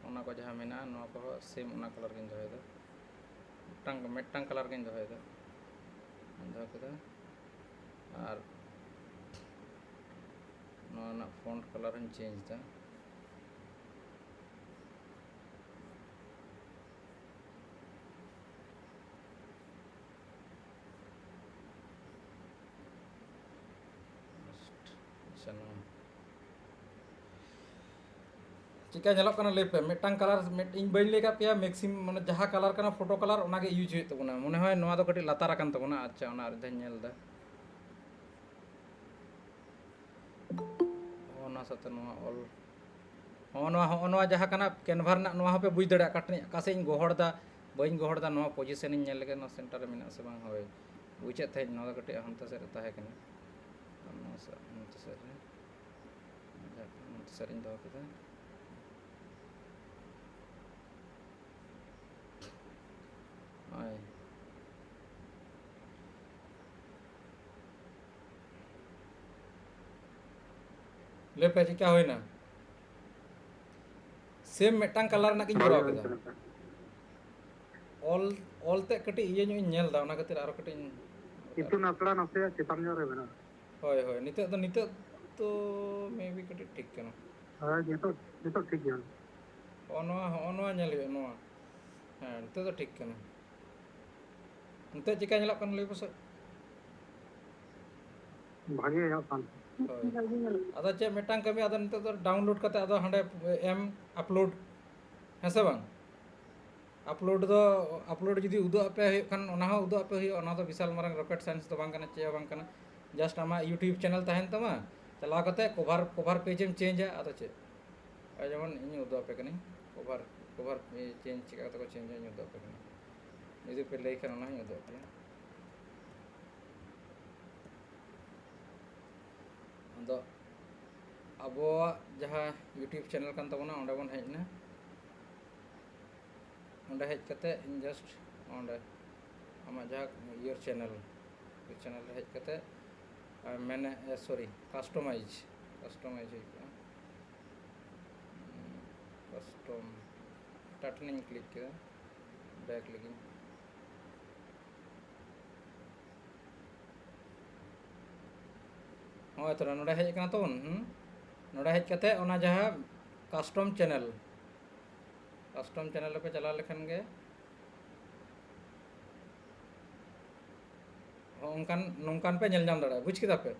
ᱚᱱᱟ ᱠᱚ ᱡᱟᱦᱟᱸ ᱢᱮᱱᱟᱜᱼᱟ, ᱱᱚᱣᱟ ᱠᱚᱦᱚᱸ same ᱚᱱᱟ colour ᱜᱤᱧ ᱫᱚᱦᱚᱭᱮᱫᱟ᱾ ᱢᱤᱫᱴᱟᱝ, ᱢᱤᱫᱴᱟᱝ colour ᱜᱤᱧ ᱫᱚᱦᱚᱭᱮᱫᱟ, ᱫᱚᱦᱚ ᱠᱮᱫᱟ᱾ ᱟᱨ ᱱᱚᱣᱟ ᱨᱮᱱᱟᱜ ᱯᱷᱚᱱᱴ ᱠᱟᱞᱟᱨ ᱦᱚᱸᱧ ᱪᱮᱧᱡᱽ ᱮᱫᱟ᱾ ᱟᱪᱪᱷᱟ, ᱱᱚᱣᱟ ᱪᱮᱠᱟ ᱧᱮᱞᱚᱜ ᱠᱟᱱᱟ ᱞᱟᱹᱭ ᱯᱮ? ᱢᱤᱫᱴᱟᱝ ᱠᱟᱞᱟᱨ, ᱢᱤᱫ, ᱤᱧ ᱵᱟᱹᱧ ᱞᱟᱹᱭ ᱠᱟᱜ ᱯᱮᱭᱟ, ᱢᱮᱠᱥᱤᱢ ᱢᱟᱱᱮ ᱡᱟᱦᱟᱸ ᱠᱟᱞᱟᱨ ᱠᱟᱱᱟ ᱯᱷᱳᱴᱳ ᱠᱟᱞᱟᱨ, ᱚᱱᱟᱜᱮ ᱤᱭᱩᱡᱽ ᱦᱩᱭᱩᱜ ᱛᱟᱵᱚᱱᱟ᱾ ᱢᱚᱱᱮ ᱦᱚᱭ ᱱᱚᱣᱟ ᱫᱚ ᱠᱟᱹᱴᱤᱡ ᱞᱟᱛᱟᱨ ᱟᱠᱟᱱ ᱛᱟᱵᱚᱱᱟ᱾ ᱟᱪᱪᱷᱟ, ᱚᱱᱟ ᱟᱨ ᱢᱤᱫ ᱫᱷᱟᱣ ᱤᱧ ᱧᱮᱞ ᱮᱫᱟ᱾ ᱦᱚᱸᱜᱼᱚ ᱱᱚᱣᱟ ᱥᱟᱛᱮ ᱱᱚᱣᱟ ᱚᱞ, ᱦᱚᱸᱜᱼᱚ ᱱᱚᱣᱟ, ᱦᱚᱸᱜᱼᱚ ᱱᱚᱣᱟ ᱡᱟᱦᱟᱸ ᱠᱟᱱᱟ ᱠᱮᱱᱵᱷᱟ ᱨᱮᱱᱟᱜ, ᱱᱚᱣᱟ ᱦᱚᱸᱯᱮ ᱵᱩᱡᱽ ᱫᱟᱲᱮᱭᱟᱜᱼᱟ ᱚᱠᱟ ᱴᱷᱮᱱ, ᱚᱠᱟ ᱥᱮᱫ ᱤᱧ ᱜᱚᱦᱚᱲ ᱫᱟ, ᱵᱟᱹᱧ ᱜᱚᱦᱚᱲ ᱫᱟ, ᱱᱚᱣᱟ ᱯᱚᱡᱤᱥᱚᱱ ᱤᱧ ᱧᱮᱞ ᱞᱮᱜᱮ, ᱱᱚᱣᱟ ᱥᱮᱱᱴᱟᱨ ᱨᱮ ᱢᱮᱱᱟᱜᱼᱟ ᱥᱮ ᱵᱟᱝ᱾ ᱦᱳᱭ, ᱵᱩᱡᱮᱫ ᱛᱟᱦᱮᱸᱫ ᱱᱚᱣᱟ ᱫᱚ ᱠᱟᱹᱴᱤᱡ ᱦᱟᱱᱛᱮ ᱥᱮᱫ ᱨᱮ ᱛᱟᱦᱮᱸ ᱠᱟᱱᱟ, ᱟᱨ ᱱᱚᱣᱟ ᱥᱮᱫ, ᱱᱚᱛᱮ ᱥᱮᱫ ᱨᱮ, ᱡᱟᱠ, ᱱᱚᱛᱮ ᱥᱮᱫ ᱨᱤᱧ ᱫᱚᱦᱚ ᱠᱮᱫᱟ᱾ ᱦᱳᱭ᱾ ᱞᱟᱹᱭ ᱯᱮ, ᱪᱮᱫᱠᱟ ᱦᱩᱭᱱᱟ? ᱥᱮᱢ ᱢᱤᱫᱴᱟᱝ ᱠᱟᱞᱟᱨ ᱨᱮᱱᱟᱜ ᱜᱤᱧ ᱠᱚᱨᱟᱣ ᱠᱮᱫᱟ᱾ ᱚᱞ, ᱚᱞ ᱛᱮᱫ ᱠᱟᱹᱴᱤᱡ ᱤᱭᱟᱹ ᱧᱚᱜ ᱤᱧ ᱧᱮᱞ ᱮᱫᱟ, ᱚᱱᱟ ᱠᱷᱟᱹᱛᱤᱨ ᱟᱨᱚ ᱠᱟᱹᱴᱤᱡ ᱤᱧ ᱤᱛᱩᱱ ᱟᱥᱲᱟ ᱱᱟᱥᱮᱭᱟᱜ ᱪᱮᱛᱟᱱ ᱧᱚᱜ ᱨᱮ ᱢᱮᱱᱟᱜᱼᱟ᱾ ᱦᱳᱭ, ᱦᱳᱭ, ᱱᱤᱛᱚᱜ ᱫᱚ, ᱱᱤᱛᱚᱜ ᱫᱚ maybe ᱠᱟᱹᱴᱤᱡ ᱴᱷᱤᱠ ᱠᱟᱱᱟ᱾ ᱦᱳᱭ, ᱱᱤᱛᱚᱜ, ᱱᱤᱛᱚᱜ ᱴᱷᱤᱠ ᱜᱮᱭᱟ᱾ ᱦᱚᱸᱜᱼᱚ ᱱᱚᱣᱟ, ᱦᱚᱸᱜᱼᱚ ᱱᱚᱣᱟ ᱧᱮᱞ ᱦᱩᱭᱩᱜᱼᱟ, ᱱᱚᱣᱟ᱾ ᱦᱮᱸ, ᱱᱤᱛᱚᱜ ᱫᱚ ᱴᱷᱤᱠ ᱠᱟᱱᱟ᱾ ᱱᱤᱛᱚᱜ ᱪᱮᱠᱟ ᱧᱮᱞᱚᱜ ᱠᱟᱱᱟ ᱞᱟᱹᱭ ᱯᱮᱥᱮ? ᱵᱷᱟᱜᱮ ᱧᱮᱞᱚᱜ ᱠᱟᱱ᱾ ᱦᱳᱭ᱾ ᱟᱫᱚ ᱪᱮᱫ ᱢᱤᱫᱴᱟᱝ ᱠᱟᱹᱢᱤ, ᱟᱫᱚ ᱱᱤᱛᱚᱜ ᱫᱚ download ᱠᱟᱛᱮ ᱟᱫᱚ ᱦᱟᱸᱰᱮ ᱮᱢ upload, ᱦᱮᱸ ᱥᱮ ᱵᱟᱝ? Upload ᱫᱚ, upload ᱡᱩᱫᱤ ᱩᱫᱩᱜ ᱟᱯᱮ ᱦᱩᱭᱩᱜ ᱠᱷᱟᱱ, ᱚᱱᱟ ᱦᱚᱸ ᱩᱫᱩᱜ ᱟᱯᱮ ᱦᱩᱭᱩᱜᱼᱟ᱾ ᱚᱱᱟ ᱫᱚ ᱵᱤᱥᱟᱞ ᱢᱟᱨᱟᱝ rocket science ᱫᱚ ᱵᱟᱝ ᱠᱟᱱᱟ, ᱪᱮᱫ ᱦᱚᱸ ᱵᱟᱝ ᱠᱟᱱᱟ᱾ Just ᱟᱢᱟᱜ YouTube channel ᱛᱟᱦᱮᱱ ᱛᱟᱢᱟ, ᱪᱟᱞᱟᱣ ᱠᱟᱛᱮ cover, cover page ᱮᱢ change ᱟ, ᱟᱫᱚ ᱪᱮᱫ? ᱟᱨ ᱡᱮᱢᱚᱱ ᱤᱧ ᱩᱫᱩᱜ ᱟᱯᱮ ᱠᱟᱹᱱᱟᱹᱧ, cover, cover change ᱪᱮᱠᱟ ᱠᱟᱛᱮ ᱠᱚ change ᱟ, ᱤᱧ ᱩᱫᱩᱜ ᱟᱯᱮ ᱠᱟᱹᱱᱟᱹᱧ᱾ ᱡᱩᱫᱤ ᱯᱮ ᱞᱟᱹᱭ ᱠᱷᱟᱱ, ᱚᱱᱟ ᱦᱚᱸᱧ ᱩᱫᱩᱜ ᱟᱯᱮᱭᱟ᱾ ᱟᱫᱚ ᱟᱵᱚᱣᱟᱜ ᱡᱟᱦᱟᱸ YouTube channel ᱠᱟᱱ ᱛᱟᱵᱚᱱᱟ, ᱚᱸᱰᱮ ᱵᱚᱱ ᱦᱮᱡ ᱮᱱᱟ᱾ ᱚᱸᱰᱮ ᱦᱮᱡ ᱠᱟᱛᱮ ᱤᱧ just ᱚᱸᱰᱮ ᱟᱢᱟᱜ ᱡᱟᱦᱟᱸ your channel, your channel ᱨᱮ ᱦᱮᱡ ᱠᱟᱛᱮ, ᱟᱨ ᱢᱮᱱᱮ, ᱮ, sorry, customize, customize ᱦᱩᱭ ᱠᱚᱜᱼᱟ᱾ Custom, ᱮᱴᱟᱜ ᱴᱷᱮᱱᱤᱧ click ᱠᱮᱫᱟ, back ᱞᱟᱹᱜᱤᱫ᱾ ᱱᱚᱜᱼᱚᱭ ᱛᱚᱨᱟ ᱱᱚᱰᱮ ᱦᱮᱡ ᱟᱠᱟᱱᱟ ᱛᱟᱵᱚᱱ᱾ ᱦᱩᱸ? ᱱᱚᱰᱮ ᱦᱮᱡ ᱠᱟᱛᱮ ᱚᱱᱟ ᱡᱟᱦᱟᱸ ᱠᱟᱥᱴᱚᱢ ᱪᱮᱱᱮᱞ, ᱠᱟᱥᱴᱚᱢ ᱪᱮᱱᱮᱞ ᱨᱮᱯᱮ ᱪᱟᱞᱟᱣ ᱞᱮᱠᱷᱟᱱ ᱜᱮ ᱦᱚᱸᱜᱼᱚ ᱱᱚᱝᱠᱟᱱ, ᱱᱚᱝᱠᱟᱱ ᱯᱮ ᱧᱮᱞ ᱧᱟᱢ ᱫᱟᱲᱮᱭᱟᱜᱼᱟ᱾ ᱵᱩᱡᱽ ᱠᱮᱫᱟ ᱯᱮ?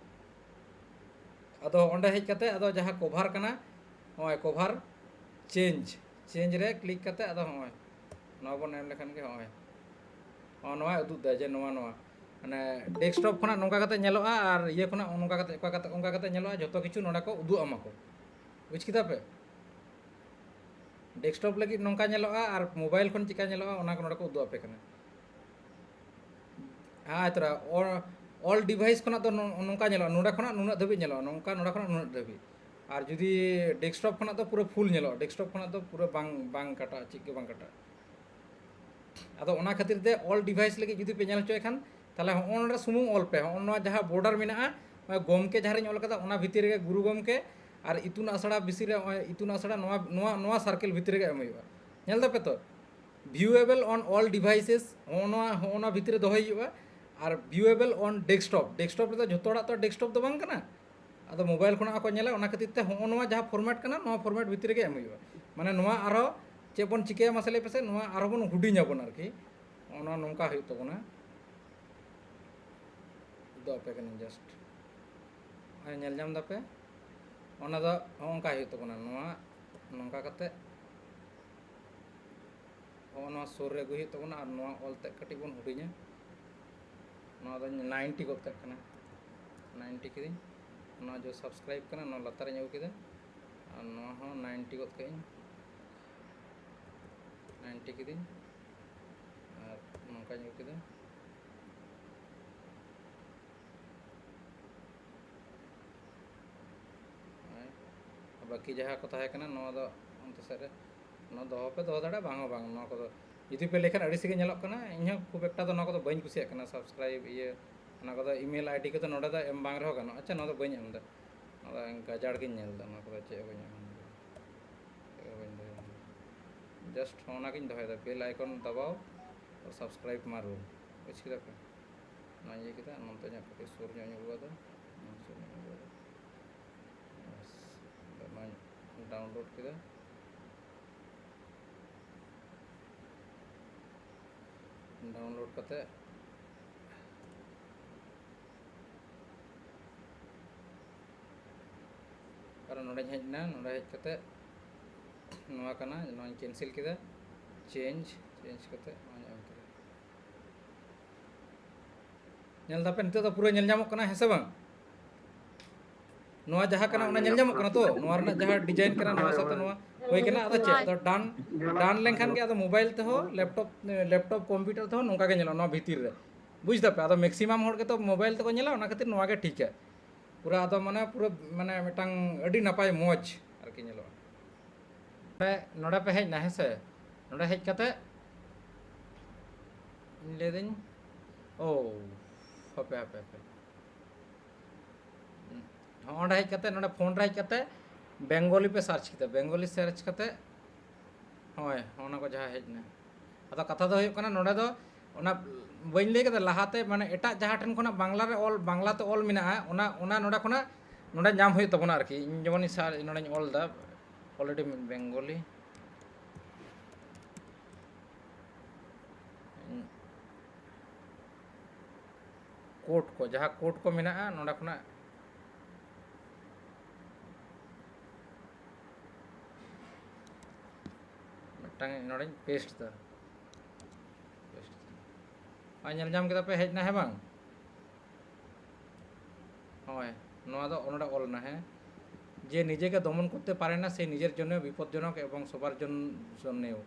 ᱟᱫᱚ ᱚᱸᱰᱮ ᱦᱮᱡ ᱠᱟᱛᱮ ᱟᱫᱚ ᱡᱟᱦᱟᱸ ᱠᱚᱵᱷᱟᱨ ᱠᱟᱱᱟ, ᱱᱚᱜᱼᱚᱭ ᱠᱚᱵᱷᱟᱨ ᱪᱮᱧᱡᱽ, ᱪᱮᱧᱡᱽ ᱨᱮ ᱠᱞᱤᱠ ᱠᱟᱛᱮ ᱟᱫᱚ ᱦᱚᱸᱜᱼᱚᱭ ᱱᱚᱣᱟ ᱵᱚᱱ ᱮᱢ ᱞᱮᱠᱷᱟᱱ ᱜᱮ ᱦᱚᱸᱜᱼᱚᱭ ᱱᱚᱜᱼᱚ ᱱᱚᱣᱟᱭ ᱩᱫᱩᱜ ᱫᱟ ᱡᱮ ᱱᱚᱣᱟ, ᱱᱚᱣᱟ ᱢᱟᱱᱮ ᱰᱮᱥᱠᱴᱚᱯ ᱠᱷᱚᱱᱟᱜ ᱱᱚᱝᱠᱟ ᱠᱟᱛᱮ ᱧᱮᱞᱚᱜᱼᱟ ᱟᱨ ᱤᱭᱟᱹ ᱠᱷᱚᱱᱟᱜ ᱱᱚᱝᱠᱟ ᱠᱟᱛᱮ, ᱚᱠᱟ ᱠᱟᱛᱮ, ᱚᱱᱠᱟ ᱠᱟᱛᱮ ᱧᱮᱞᱚᱜᱼᱟ, ᱡᱷᱚᱛᱚ ᱠᱤᱪᱷᱩ ᱱᱚᱰᱮ ᱠᱚ ᱩᱫᱩᱜ ᱟᱢᱟ ᱠᱚ᱾ ᱵᱩᱡᱽ ᱠᱮᱫᱟ ᱯᱮ? ᱰᱮᱥᱠᱴᱚᱯ ᱞᱟᱹᱜᱤᱫ ᱱᱚᱝᱠᱟ ᱧᱮᱞᱚᱜᱼᱟ ᱟᱨ ᱢᱳᱵᱟᱭᱤᱞ ᱠᱷᱚᱱ ᱪᱮᱠᱟ ᱧᱮᱞᱚᱜᱼᱟ ᱚᱱᱟ ᱠᱚ ᱱᱚᱰᱮ ᱠᱚ ᱩᱫᱩᱜ ᱟᱯᱮ ᱠᱟᱱᱟ᱾ ᱦᱮᱸ ᱛᱚᱨᱟ, all, all device ᱠᱷᱚᱱᱟᱜ ᱫᱚ ᱱᱚ-, ᱱᱚᱝᱠᱟ ᱧᱮᱞᱚᱜᱼᱟ, ᱱᱚᱰᱮ ᱠᱷᱚᱱᱟᱜ ᱱᱩᱱᱟᱹᱜ ᱫᱷᱟᱹᱵᱤᱡ ᱧᱮᱞᱚᱜᱼᱟ, ᱱᱚᱝᱠᱟ ᱱᱚᱰᱮ ᱠᱷᱚᱱᱟᱜ ᱱᱩᱱᱟᱹᱜ ᱫᱷᱟᱹᱵᱤᱡ᱾ ᱟᱨ ᱡᱩᱫᱤ ᱰᱮᱥᱠᱴᱚᱯ ᱠᱷᱚᱱᱟᱜ ᱫᱚ ᱯᱩᱨᱟᱹ ᱯᱷᱩᱞ ᱧᱮᱞᱚᱜᱼᱟ, ᱰᱮᱥᱠᱴᱚᱯ ᱠᱷᱚᱱᱟᱜ ᱫᱚ ᱯᱩᱨᱟᱹ ᱵᱟᱝ, ᱵᱟᱝ ᱠᱟᱴᱟᱜᱼᱟ, ᱪᱮᱫ ᱜᱮ ᱵᱟᱝ ᱠᱟᱴᱟᱜᱼᱟ᱾ ᱟᱫᱚ ᱚᱱᱟ ᱠᱷᱟᱹᱛᱤᱨ ᱛᱮ all device ᱞᱟᱹᱜᱤᱫ ᱡᱩᱫᱤ ᱯᱮ ᱧᱮᱞ ᱦᱚᱪᱚᱭ ᱠᱷᱟᱱ, ᱛᱟᱦᱚᱞᱮ ᱦᱚᱸᱜᱼᱚ ᱱᱚᱰᱮ ᱥᱩᱢᱩᱝ ᱚᱞ ᱯᱮ, ᱦᱚᱸᱜᱼᱚ ᱱᱚᱣᱟ ᱡᱟᱦᱟᱸ ᱵᱚᱨᱰᱟᱨ ᱢᱮᱱᱟᱜᱼᱟ, ᱱᱚᱣᱟ ᱜᱚᱢᱠᱮ ᱡᱟᱦᱟᱸ ᱨᱤᱧ ᱚᱞ ᱠᱟᱫᱟ ᱚᱱᱟ ᱵᱷᱤᱛᱤᱨ ᱨᱮᱜᱮ ᱜᱩᱨᱩ ᱜᱚᱢᱠᱮ ᱟᱨ ᱤᱛᱩᱱ ᱟᱥᱲᱟ ᱵᱷᱤᱛᱤᱨ ᱨᱮ, ᱱᱚᱜᱼᱚᱭ ᱤᱛᱩᱱ ᱟᱥᱲᱟ ᱱᱚᱣᱟ, ᱱᱚᱣᱟ, ᱱᱚᱣᱟ ᱥᱟᱨᱠᱮᱞ ᱵᱷᱤᱛᱤᱨ ᱨᱮᱜᱮ ᱮᱢ ᱦᱩᱭᱩᱜᱼᱟ᱾ ᱧᱮᱞ ᱫᱟᱯᱮ ᱛᱚ? Viewable on all devices, ᱦᱚᱸᱜᱼᱚ ᱱᱚᱣᱟ, ᱦᱚᱸᱜᱼᱚ ᱱᱚᱣᱟ ᱵᱷᱤᱛᱤᱨ ᱨᱮ ᱫᱚᱦᱚᱭ ᱦᱩᱭᱩᱜᱼᱟ᱾ ᱟᱨ viewable on desktop, ᱰᱮᱥᱠᱴᱚᱯ ᱨᱮᱫᱚ ᱡᱷᱚᱛᱚ ᱦᱚᱲᱟᱜ ᱛᱚ ᱰᱮᱥᱠᱴᱚᱯ ᱫᱚ ᱵᱟᱝ ᱠᱟᱱᱟ, ᱟᱫᱚ ᱢᱳᱵᱟᱭᱤᱞ ᱠᱷᱚᱱᱟᱜ ᱦᱚᱸᱠᱚ ᱧᱮᱞᱟ, ᱚᱱᱟ ᱠᱷᱟᱹᱛᱤᱨ ᱛᱮ ᱦᱚᱸᱜᱼᱚ ᱱᱚᱣᱟ ᱡᱟᱦᱟᱸ ᱯᱷᱚᱨᱢᱮᱴ ᱠᱟᱱᱟ, ᱱᱚᱣᱟ ᱯᱷᱚᱨᱢᱮᱴ ᱵᱷᱤᱛᱤᱨ ᱨᱮᱜᱮ ᱮᱢ ᱦᱩᱭᱩᱜᱼᱟ᱾ ᱢᱟᱱᱮ ᱱᱚᱣᱟ ᱟᱨᱦᱚᱸ ᱪᱮᱫ ᱵᱚᱱ ᱪᱤᱠᱟᱹᱭᱟ ᱢᱟᱥᱮ ᱞᱟᱹᱭ ᱯᱮᱥᱮ, ᱱᱚᱣᱟ ᱟᱨᱦᱚᱸ ᱵᱚᱱ ᱦᱩᱰᱤᱧ ᱟᱵᱚᱱ ᱟᱨᱠᱤ, ᱱᱚᱜᱼᱚ ᱱᱚᱣᱟ ᱱᱚᱝᱠᱟ ᱦᱩᱭᱩᱜ ᱛᱟᱵᱚᱱᱟ᱾ ᱩᱫᱩᱜ ᱟᱯᱮ ᱠᱟᱹᱱᱟᱹᱧ just, ᱦᱚᱸᱜᱼᱚᱭ ᱧᱮᱞ ᱧᱟᱢ ᱫᱟᱯᱮ, ᱚᱱᱟ ᱫᱚ ᱦᱚᱸᱜᱼᱚ ᱱᱚᱝᱠᱟ ᱦᱩᱭᱩᱜ ᱛᱟᱵᱚᱱᱟ᱾ ᱱᱚᱣᱟ ᱱᱚᱝᱠᱟ ᱠᱟᱛᱮ ᱦᱚᱸᱜᱼᱚ ᱱᱚᱣᱟ ᱥᱩᱨ ᱨᱮ ᱟᱹᱜᱩᱭ ᱦᱩᱭᱩᱜ ᱛᱟᱵᱚᱱᱟ ᱟᱨ ᱱᱚᱣᱟ ᱚᱞ ᱛᱮᱫ ᱠᱟᱹᱴᱤᱡ ᱵᱚᱱ ᱦᱩᱰᱤᱧᱟ᱾ ᱱᱚᱣᱟ ᱫᱚᱧ ᱱᱟᱭᱤᱱᱴᱤ ᱜᱚᱫ ᱠᱟᱜ ᱠᱟᱱᱟ, ᱱᱟᱭᱤᱱᱴᱤ ᱠᱤᱫᱟᱹᱧ᱾ ᱱᱚᱣᱟ ᱡᱮ ᱥᱟᱵᱥᱠᱨᱟᱭᱤᱵ ᱠᱟᱱᱟ, ᱱᱚᱣᱟ ᱞᱟᱛᱟᱨᱤᱧ ᱟᱹᱜᱩ ᱠᱮᱫᱟ ᱟᱨ ᱱᱚᱣᱟ ᱦᱚᱸ ᱱᱟᱭᱤᱱᱴᱤ ᱜᱚᱫ ᱠᱟᱜ ᱟᱹᱧ, ᱱᱟᱭᱤᱱᱴᱤ ᱠᱤᱫᱟᱹᱧ ᱟᱨ ᱱᱚᱝᱠᱟᱧ ᱟᱹᱜᱩ ᱠᱮᱫᱟ᱾ ᱦᱳᱭ᱾ ᱵᱟᱹᱠᱤ ᱡᱟᱦᱟᱸ ᱠᱚ ᱛᱟᱦᱮᱸ ᱠᱟᱱᱟ, ᱱᱚᱣᱟ ᱫᱚ ᱚᱱᱛᱮ ᱥᱮᱫ ᱨᱮ, ᱱᱚᱣᱟ ᱫᱚᱦᱚ ᱯᱮ ᱫᱚᱦᱚ ᱫᱟᱲᱮᱭᱟᱜᱼᱟ, ᱵᱟᱝ ᱦᱚᱸ ᱵᱟᱝ᱾ ᱱᱚᱣᱟ ᱠᱚᱫᱚ ᱡᱩᱫᱤ ᱯᱮ ᱞᱟᱹᱭ ᱠᱷᱟᱱ ᱟᱹᱲᱤᱥ ᱜᱮ ᱧᱮᱞᱚᱜ ᱠᱟᱱᱟ, ᱤᱧ ᱦᱚᱸ ᱠᱷᱩᱵ ᱮᱠᱴᱟ ᱫᱚ ᱱᱚᱣᱟ ᱠᱚᱫᱚ ᱵᱟᱹᱧ ᱠᱩᱥᱤᱭᱟᱜ ᱠᱟᱱᱟ, ᱥᱟᱵᱥᱠᱨᱟᱭᱤᱵ ᱤᱭᱟᱹ, ᱚᱱᱟ ᱠᱚᱫᱚ ᱤᱢᱮᱞ ᱟᱭᱰᱤ ᱠᱚᱫᱚ ᱱᱚᱰᱮ ᱫᱚ ᱮᱢ ᱵᱟᱝ ᱨᱮᱦᱚᱸ ᱜᱟᱱᱚᱜᱼᱟ᱾ ᱟᱪᱪᱷᱟ, ᱱᱚᱣᱟ ᱫᱚ ᱵᱟᱹᱧ ᱮᱢ ᱮᱫᱟ, ᱱᱚᱣᱟ ᱫᱚ ᱜᱟᱡᱟᱲ ᱜᱤᱧ ᱧᱮᱞ ᱮᱫᱟ, ᱱᱚᱣᱟ ᱠᱚᱫᱚ ᱪᱮᱫ ᱦᱚᱸ ᱵᱟᱹᱧ ᱮᱢ ᱮᱫᱟ, ᱪᱮᱫ ᱦᱚᱸ ᱵᱟᱹᱧ ᱫᱚᱦᱚᱭ ᱮᱫᱟ᱾ ᱡᱟᱥᱴ ᱚᱱᱟᱜᱤᱧ ᱫᱚᱦᱚᱭᱮᱫᱟ, ᱵᱮᱞ ᱟᱭᱠᱚᱱ ᱫᱟᱵᱟᱣ, ᱥᱟᱵᱥᱠᱨᱟᱭᱤᱵ ᱢᱟ ᱨᱩᱞ, ᱵᱩᱡᱽ ᱠᱮᱫᱟ ᱯᱮ? ᱱᱚᱣᱟ ᱤᱭᱟᱹ ᱠᱮᱫᱟ, ᱱᱚᱱᱛᱮ ᱧᱚᱜ ᱠᱟᱹᱴᱤᱡ ᱥᱩᱨ ᱧᱚᱜ ᱤᱧ ᱟᱹᱜᱩ ᱟᱫᱟ, ᱥᱩᱨ ᱧᱚᱜ ᱤᱧ ᱟᱹᱜᱩ ᱰᱟᱣᱩᱱᱞᱳᱰ ᱠᱮᱫᱟ᱾ ᱰᱟᱣᱩᱱᱞᱳᱰ ᱠᱟᱛᱮ ᱟᱨ ᱱᱚᱰᱮᱧ ᱦᱮᱡ ᱮᱱᱟ᱾ ᱱᱚᱰᱮ ᱦᱮᱡ ᱠᱟᱛᱮ ᱱᱚᱣᱟ ᱠᱟᱱᱟ, ᱱᱚᱣᱟᱧ ᱠᱮᱱᱥᱮᱞ ᱠᱮᱫᱟ᱾ ᱪᱮᱧᱡᱽ, ᱪᱮᱧᱡᱽ ᱠᱟᱛᱮ ᱱᱚᱣᱟᱧ ᱮᱢ ᱠᱮᱫᱟ᱾ ᱧᱮᱞ ᱫᱟᱯᱮ, ᱱᱤᱛᱚᱜ ᱫᱚ ᱯᱩᱨᱟᱹ ᱧᱮᱞ ᱧᱟᱢᱚᱜ ᱠᱟᱱᱟ, ᱦᱮᱸ ᱥᱮ ᱵᱟᱝ? ᱱᱚᱣᱟ ᱡᱟᱦᱟᱸ ᱠᱟᱱᱟ, ᱚᱱᱟ ᱧᱮᱞ ᱧᱟᱢᱚᱜ ᱠᱟᱱᱟ ᱛᱚ? ᱱᱚᱣᱟ ᱨᱮᱱᱟᱜ ᱡᱟᱦᱟᱸ ᱰᱤᱡᱟᱭᱤᱱ ᱠᱟᱱᱟ, ᱱᱚᱣᱟ ᱥᱟᱶᱛᱮ ᱱᱚᱣᱟ ᱦᱩᱭ ᱠᱟᱱᱟ᱾ ᱟᱫᱚ ᱪᱮᱫ, ᱟᱫᱚ ᱰᱟᱱ, ᱰᱟᱱ ᱞᱮᱱᱠᱷᱟᱱ ᱜᱮ ᱟᱫᱚ ᱢᱳᱵᱟᱭᱤᱞ ᱛᱮᱦᱚᱸ, ᱞᱮᱯᱴᱚᱯ, ᱞᱮᱯᱴᱚᱯ ᱠᱚᱢᱯᱤᱭᱩᱴᱟᱨ ᱛᱮᱦᱚᱸ ᱱᱚᱝᱠᱟ ᱜᱮ ᱧᱮᱞᱚᱜᱼᱟ ᱱᱚᱣᱟ ᱵᱷᱤᱛᱤᱨ ᱨᱮ᱾ ᱵᱩᱡᱽ ᱫᱟᱯᱮ? ᱟᱫᱚ ᱢᱮᱠᱥᱤᱢᱟᱢ ᱦᱚᱲ ᱜᱮᱛᱚ ᱢᱳᱵᱟᱭᱤᱞ ᱛᱮᱠᱚ ᱧᱮᱞᱟ, ᱚᱱᱟ ᱠᱷᱟᱹᱛᱤᱨ ᱱᱚᱣᱟ ᱜᱮ ᱴᱷᱤᱠᱟ᱾ ᱯᱩᱨᱟᱹ ᱟᱫᱚ ᱢᱟᱱᱮ ᱯᱩᱨᱟᱹ ᱢᱟᱱᱮ ᱢᱤᱫᱴᱟᱝ ᱟᱹᱰᱤ ᱱᱟᱯᱟᱭ ᱢᱚᱡᱽ ᱟᱨᱠᱤ ᱧᱮᱞᱚᱜᱼᱟ᱾ ᱱᱚᱰᱮ, ᱱᱚᱰᱮ ᱯᱮ ᱦᱮᱡ ᱮᱱᱟ, ᱦᱮᱸ ᱥᱮ? ᱱᱚᱰᱮ ᱦᱮᱡ ᱠᱟᱛᱮ ᱤᱧ ᱞᱟᱹᱭᱫᱟᱹᱧ, ᱳ, ᱦᱟᱯᱮ, ᱦᱟᱯᱮ, ᱦᱟᱯᱮ᱾ ᱦᱚᱸ, ᱚᱸᱰᱮ ᱦᱮᱡ ᱠᱟᱛᱮ, ᱱᱚᱰᱮ ᱯᱷᱳᱱ ᱨᱮ ᱦᱮᱡ ᱠᱟᱛᱮ ᱵᱮᱝᱜᱚᱞᱤ ᱯᱮ ᱥᱟᱨᱪ ᱠᱮᱫᱟ᱾ ᱵᱮᱝᱜᱚᱞᱤ ᱥᱟᱨᱪ ᱠᱟᱛᱮ, ᱦᱳᱭ, ᱚᱱᱟ ᱠᱚ ᱡᱟᱦᱟᱸ ᱦᱮᱡ ᱮᱱᱟ᱾ ᱟᱫᱚ ᱠᱟᱛᱷᱟ ᱫᱚ ᱦᱩᱭᱩᱜ ᱠᱟᱱᱟ, ᱱᱚᱰᱮ ᱫᱚ ᱚᱱᱟ ᱵᱟᱹᱧ ᱞᱟᱹᱭ ᱠᱮᱫᱟ ᱞᱟᱦᱟᱛᱮ, ᱢᱟᱱᱮ ᱮᱴᱟᱜ ᱡᱟᱦᱟᱸ ᱴᱷᱮᱱ ᱠᱷᱚᱱᱟᱜ ᱵᱟᱝᱞᱟ ᱨᱮ ᱚᱞ, ᱵᱟᱝᱞᱟ ᱛᱮ ᱚᱞ ᱢᱮᱱᱟᱜᱼᱟ, ᱚᱱᱟ, ᱚᱱᱟ ᱱᱚᱰᱮ ᱠᱷᱚᱱᱟᱜ ᱱᱚᱰᱮ ᱧᱟᱢ ᱦᱩᱭᱩᱜ ᱛᱟᱵᱚᱱᱟ ᱟᱨᱠᱤ᱾ ᱤᱧ ᱡᱮᱢᱚᱱ ᱤᱧ ᱥᱟᱨ-, ᱱᱚᱰᱮᱧ ᱚᱞ ᱮᱫᱟ already ᱵᱮᱝᱜᱚᱞᱤ᱾ ᱠᱳᱰ ᱠᱚ, ᱡᱟᱦᱟᱸ ᱠᱳᱰ ᱠᱚ ᱢᱮᱱᱟᱜᱼᱟ, ᱱᱚᱰᱮ ᱠᱷᱚᱱᱟᱜ ᱢᱤᱫᱴᱟᱝ ᱱᱚᱰᱮᱧ ᱯᱮᱥᱴ ᱮᱫᱟ᱾ ᱯᱮᱥᱴ ᱮᱫᱟ᱾ ᱟᱨ ᱧᱮᱞ ᱧᱟᱢ ᱠᱮᱫᱟ ᱯᱮ, ᱦᱮᱡ ᱮᱱᱟ, ᱦᱮᱸ ᱵᱟᱝ? ᱦᱳᱭ, ᱱᱚᱣᱟ ᱫᱚ ᱱᱚᱰᱮ ᱚᱞ ᱮᱱᱟ, ᱦᱮᱸ, ᱡᱮ নিজেকে দমন করতে পারে না, সে নিজের জন্য বিপজ্জনক এবং সবার জন-, জন্যেও।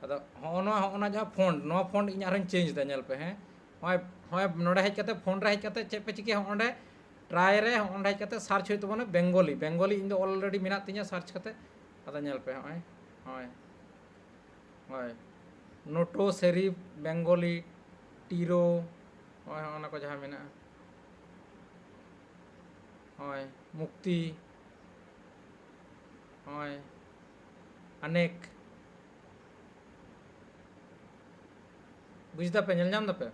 ᱟᱫᱚ ᱦᱚᱸᱜᱼᱚ ᱱᱚᱣᱟ, ᱦᱚᱸᱜᱼᱚ ᱱᱟ ᱡᱟᱦᱟᱸ ᱯᱷᱚᱱᱴ, ᱱᱚᱣᱟ ᱯᱷᱚᱱᱴ ᱤᱧ ᱟᱨᱦᱚᱸᱧ ᱪᱮᱧᱡᱽ ᱮᱫᱟ, ᱧᱮᱞ ᱯᱮ, ᱦᱮᱸ᱾ ᱦᱚᱸᱜᱼᱚᱭ, ᱦᱚᱸᱜᱼᱚᱭ ᱱᱚᱰᱮ ᱦᱮᱡ ᱠᱟᱛᱮ, ᱯᱷᱳᱱ ᱨᱮ ᱦᱮᱡ ᱠᱟᱛᱮ ᱪᱮᱫ ᱯᱮ ᱪᱤᱠᱟᱹᱭᱟ? ᱦᱚᱸᱜᱼᱚ ᱱᱚᱰᱮ ᱴᱨᱟᱭ ᱨᱮ, ᱦᱚᱸᱜᱼᱚ ᱱᱚᱰᱮ ᱦᱮᱡ ᱠᱟᱛᱮ ᱥᱟᱨᱪ ᱦᱩᱭᱩᱜ ᱛᱟᱵᱚᱱᱟ ᱵᱮᱝᱜᱚᱞᱤ᱾ ᱵᱮᱝᱜᱚᱞᱤ ᱤᱧ ᱫᱚ already ᱢᱮᱱᱟᱜ ᱛᱤᱧᱟᱹ ᱥᱟᱨᱪ ᱠᱟᱛᱮ᱾ ᱟᱫᱚ ᱧᱮᱞ ᱯᱮ, ᱦᱚᱸᱜᱼᱚᱭ, ᱦᱚᱸᱜᱼᱚᱭ, ᱦᱳᱭ, ᱱᱳᱴᱳ ᱥᱮᱨᱤᱯᱷ ᱵᱮᱝᱜᱚᱞᱤ, ᱴᱤᱨᱳ, ᱦᱚᱸᱜᱼᱚᱭ, ᱦᱚᱸᱜᱼᱚ ᱱᱟ ᱠᱚ ᱡᱟᱦᱟᱸ ᱢᱮᱱᱟᱜᱼᱟ, ᱦᱳᱭ, ᱢᱩᱠᱛᱤ, ᱦᱳᱭ, ᱟᱱᱮᱠ᱾ ᱵᱩᱡᱽ ᱫᱟᱯᱮ, ᱧᱮᱞ ᱧᱟᱢ ᱫᱟᱯᱮ?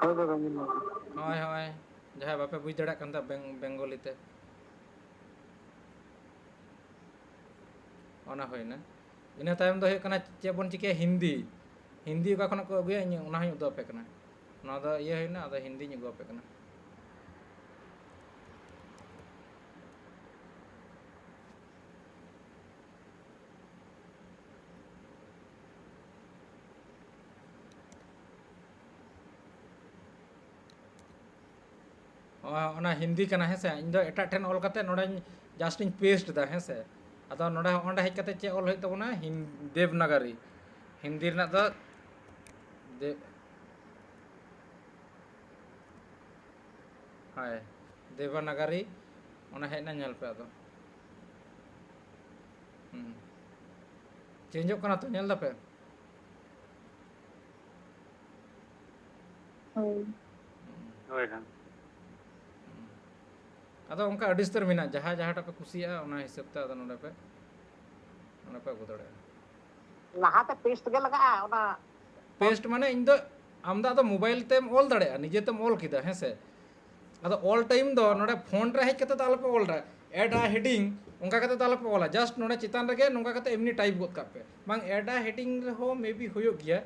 ᱦᱳᱭ ᱫᱟᱫᱟ, ᱧᱮᱞ ᱧᱟᱢ᱾ ᱦᱳᱭ, ᱦᱳᱭ, ᱡᱟᱦᱟᱸᱭ ᱵᱟᱯᱮ ᱵᱩᱡᱽ ᱫᱟᱲᱮᱭᱟᱜ ᱠᱟᱱ ᱛᱟᱦᱮᱸᱫ ᱵᱮᱝ-, ᱵᱮᱝᱜᱚᱞᱤ ᱛᱮ, ᱚᱱᱟ ᱦᱩᱭᱱᱟ᱾ ᱤᱱᱟᱹ ᱛᱟᱭᱚᱢ ᱫᱚ ᱦᱩᱭᱩᱜ ᱠᱟᱱᱟ, ᱪᱮᱫ ᱵᱚᱱ ᱪᱤᱠᱟᱹᱭᱟ? ᱦᱤᱱᱫᱤ᱾ ᱦᱤᱱᱫᱤ ᱚᱠᱟ ᱠᱷᱚᱱᱟᱜ ᱠᱚ ᱟᱹᱜᱩᱭᱟ, ᱤᱧ ᱚᱱᱟ ᱦᱚᱸᱧ ᱩᱫᱩᱜ ᱟᱯᱮ ᱠᱟᱱᱟ᱾ ᱱᱚᱣᱟ ᱫᱚ ᱤᱭᱟᱹ ᱦᱩᱭᱱᱟ, ᱟᱫᱚ ᱦᱤᱱᱫᱤᱧ ᱟᱹᱜᱩ ᱟᱯᱮ ᱠᱟᱱᱟ᱾ ᱚ, ᱚᱱᱟ ᱦᱤᱱᱫᱤ ᱠᱟᱱᱟ, ᱦᱮᱸ ᱥᱮ? ᱤᱧ ᱫᱚ ᱮᱴᱟᱜ ᱴᱷᱮᱱ ᱚᱞ ᱠᱟᱛᱮ ᱱᱚᱰᱮᱧ just ᱤᱧ paste ᱮᱫᱟ, ᱦᱮᱸ ᱥᱮ? ᱟᱫᱚ ᱱᱚᱰᱮ, ᱚᱸᱰᱮ ᱦᱮᱡ ᱠᱟᱛᱮ ᱪᱮᱫ ᱚᱞ ᱦᱩᱭᱩᱜ ᱛᱟᱵᱚᱱᱟ? ᱦᱤᱱ-, ᱫᱮᱵᱽᱱᱟᱜᱟᱨᱤ᱾ ᱦᱤᱱᱫᱤ ᱨᱮᱱᱟᱜ ᱫᱚ ᱫᱮ-, ᱦᱳᱭ, ᱫᱮᱵᱽᱱᱟᱜᱟᱨᱤ᱾ ᱚᱱᱟ ᱦᱮᱡ ᱮᱱᱟ, ᱧᱮᱞ ᱯᱮ ᱟᱫᱚ᱾ ᱦᱩᱸ᱾ ᱪᱮᱧᱡᱚᱜ ᱠᱟᱱᱟ ᱛᱚ, ᱧᱮᱞ ᱫᱟᱯᱮ? ᱦᱳᱭ᱾ ᱦᱳᱭ ᱦᱮᱸ᱾ ᱟᱫᱚ ᱚᱱᱠᱟ ᱟᱹᱰᱤ ᱩᱥᱛᱟᱹᱨ ᱢᱮᱱᱟᱜᱼᱟ, ᱡᱟᱦᱟᱸ ᱡᱟᱦᱟᱸᱴᱟᱜ ᱯᱮ ᱠᱩᱥᱤᱭᱟᱜᱼᱟ, ᱚᱱᱟ ᱦᱤᱥᱟᱹᱵ ᱛᱮ ᱟᱫᱚ ᱱᱚᱰᱮ ᱯᱮ, ᱱᱚᱰᱮ ᱯᱮ ᱟᱹᱜᱩ ᱫᱟᱲᱮᱭᱟᱜᱼᱟ᱾ ᱞᱟᱦᱟᱛᱮ paste ᱜᱮ ᱞᱟᱜᱟᱜᱼᱟ ᱚᱱᱟ? Paste ᱢᱟᱱᱮ ᱤᱧ ᱫᱚ, ᱟᱢ ᱫᱚ ᱟᱫᱚ mobile ᱛᱮᱢ ᱚᱞ ᱫᱟᱲᱮᱭᱟᱜᱼᱟ, ᱱᱤᱡᱮ ᱛᱮᱢ ᱚᱞ ᱠᱮᱫᱟ, ᱦᱮᱸ ᱥᱮ? ᱟᱫᱚ ᱚᱞ time ᱫᱚ ᱱᱚᱰᱮ font ᱨᱮ ᱦᱮᱡ ᱠᱟᱛᱮ ᱫᱚ ᱟᱞᱚᱯᱮ ᱚᱞ ᱫᱟ, add a heading ᱚᱱᱠᱟ ᱠᱟᱛᱮ ᱫᱚ ᱟᱞᱚᱯᱮ ᱚᱞᱟ, just ᱱᱚᱰᱮ ᱪᱮᱛᱟᱱ ᱨᱮᱜᱮ ᱱᱚᱝᱠᱟ ᱠᱟᱛᱮ ᱮᱢᱱᱤ type ᱜᱚᱫ ᱠᱟᱜ ᱯᱮ᱾ ᱵᱟᱝ, add a heading ᱨᱮᱦᱚᱸ maybe ᱦᱩᱭᱩᱜ ᱜᱮᱭᱟ,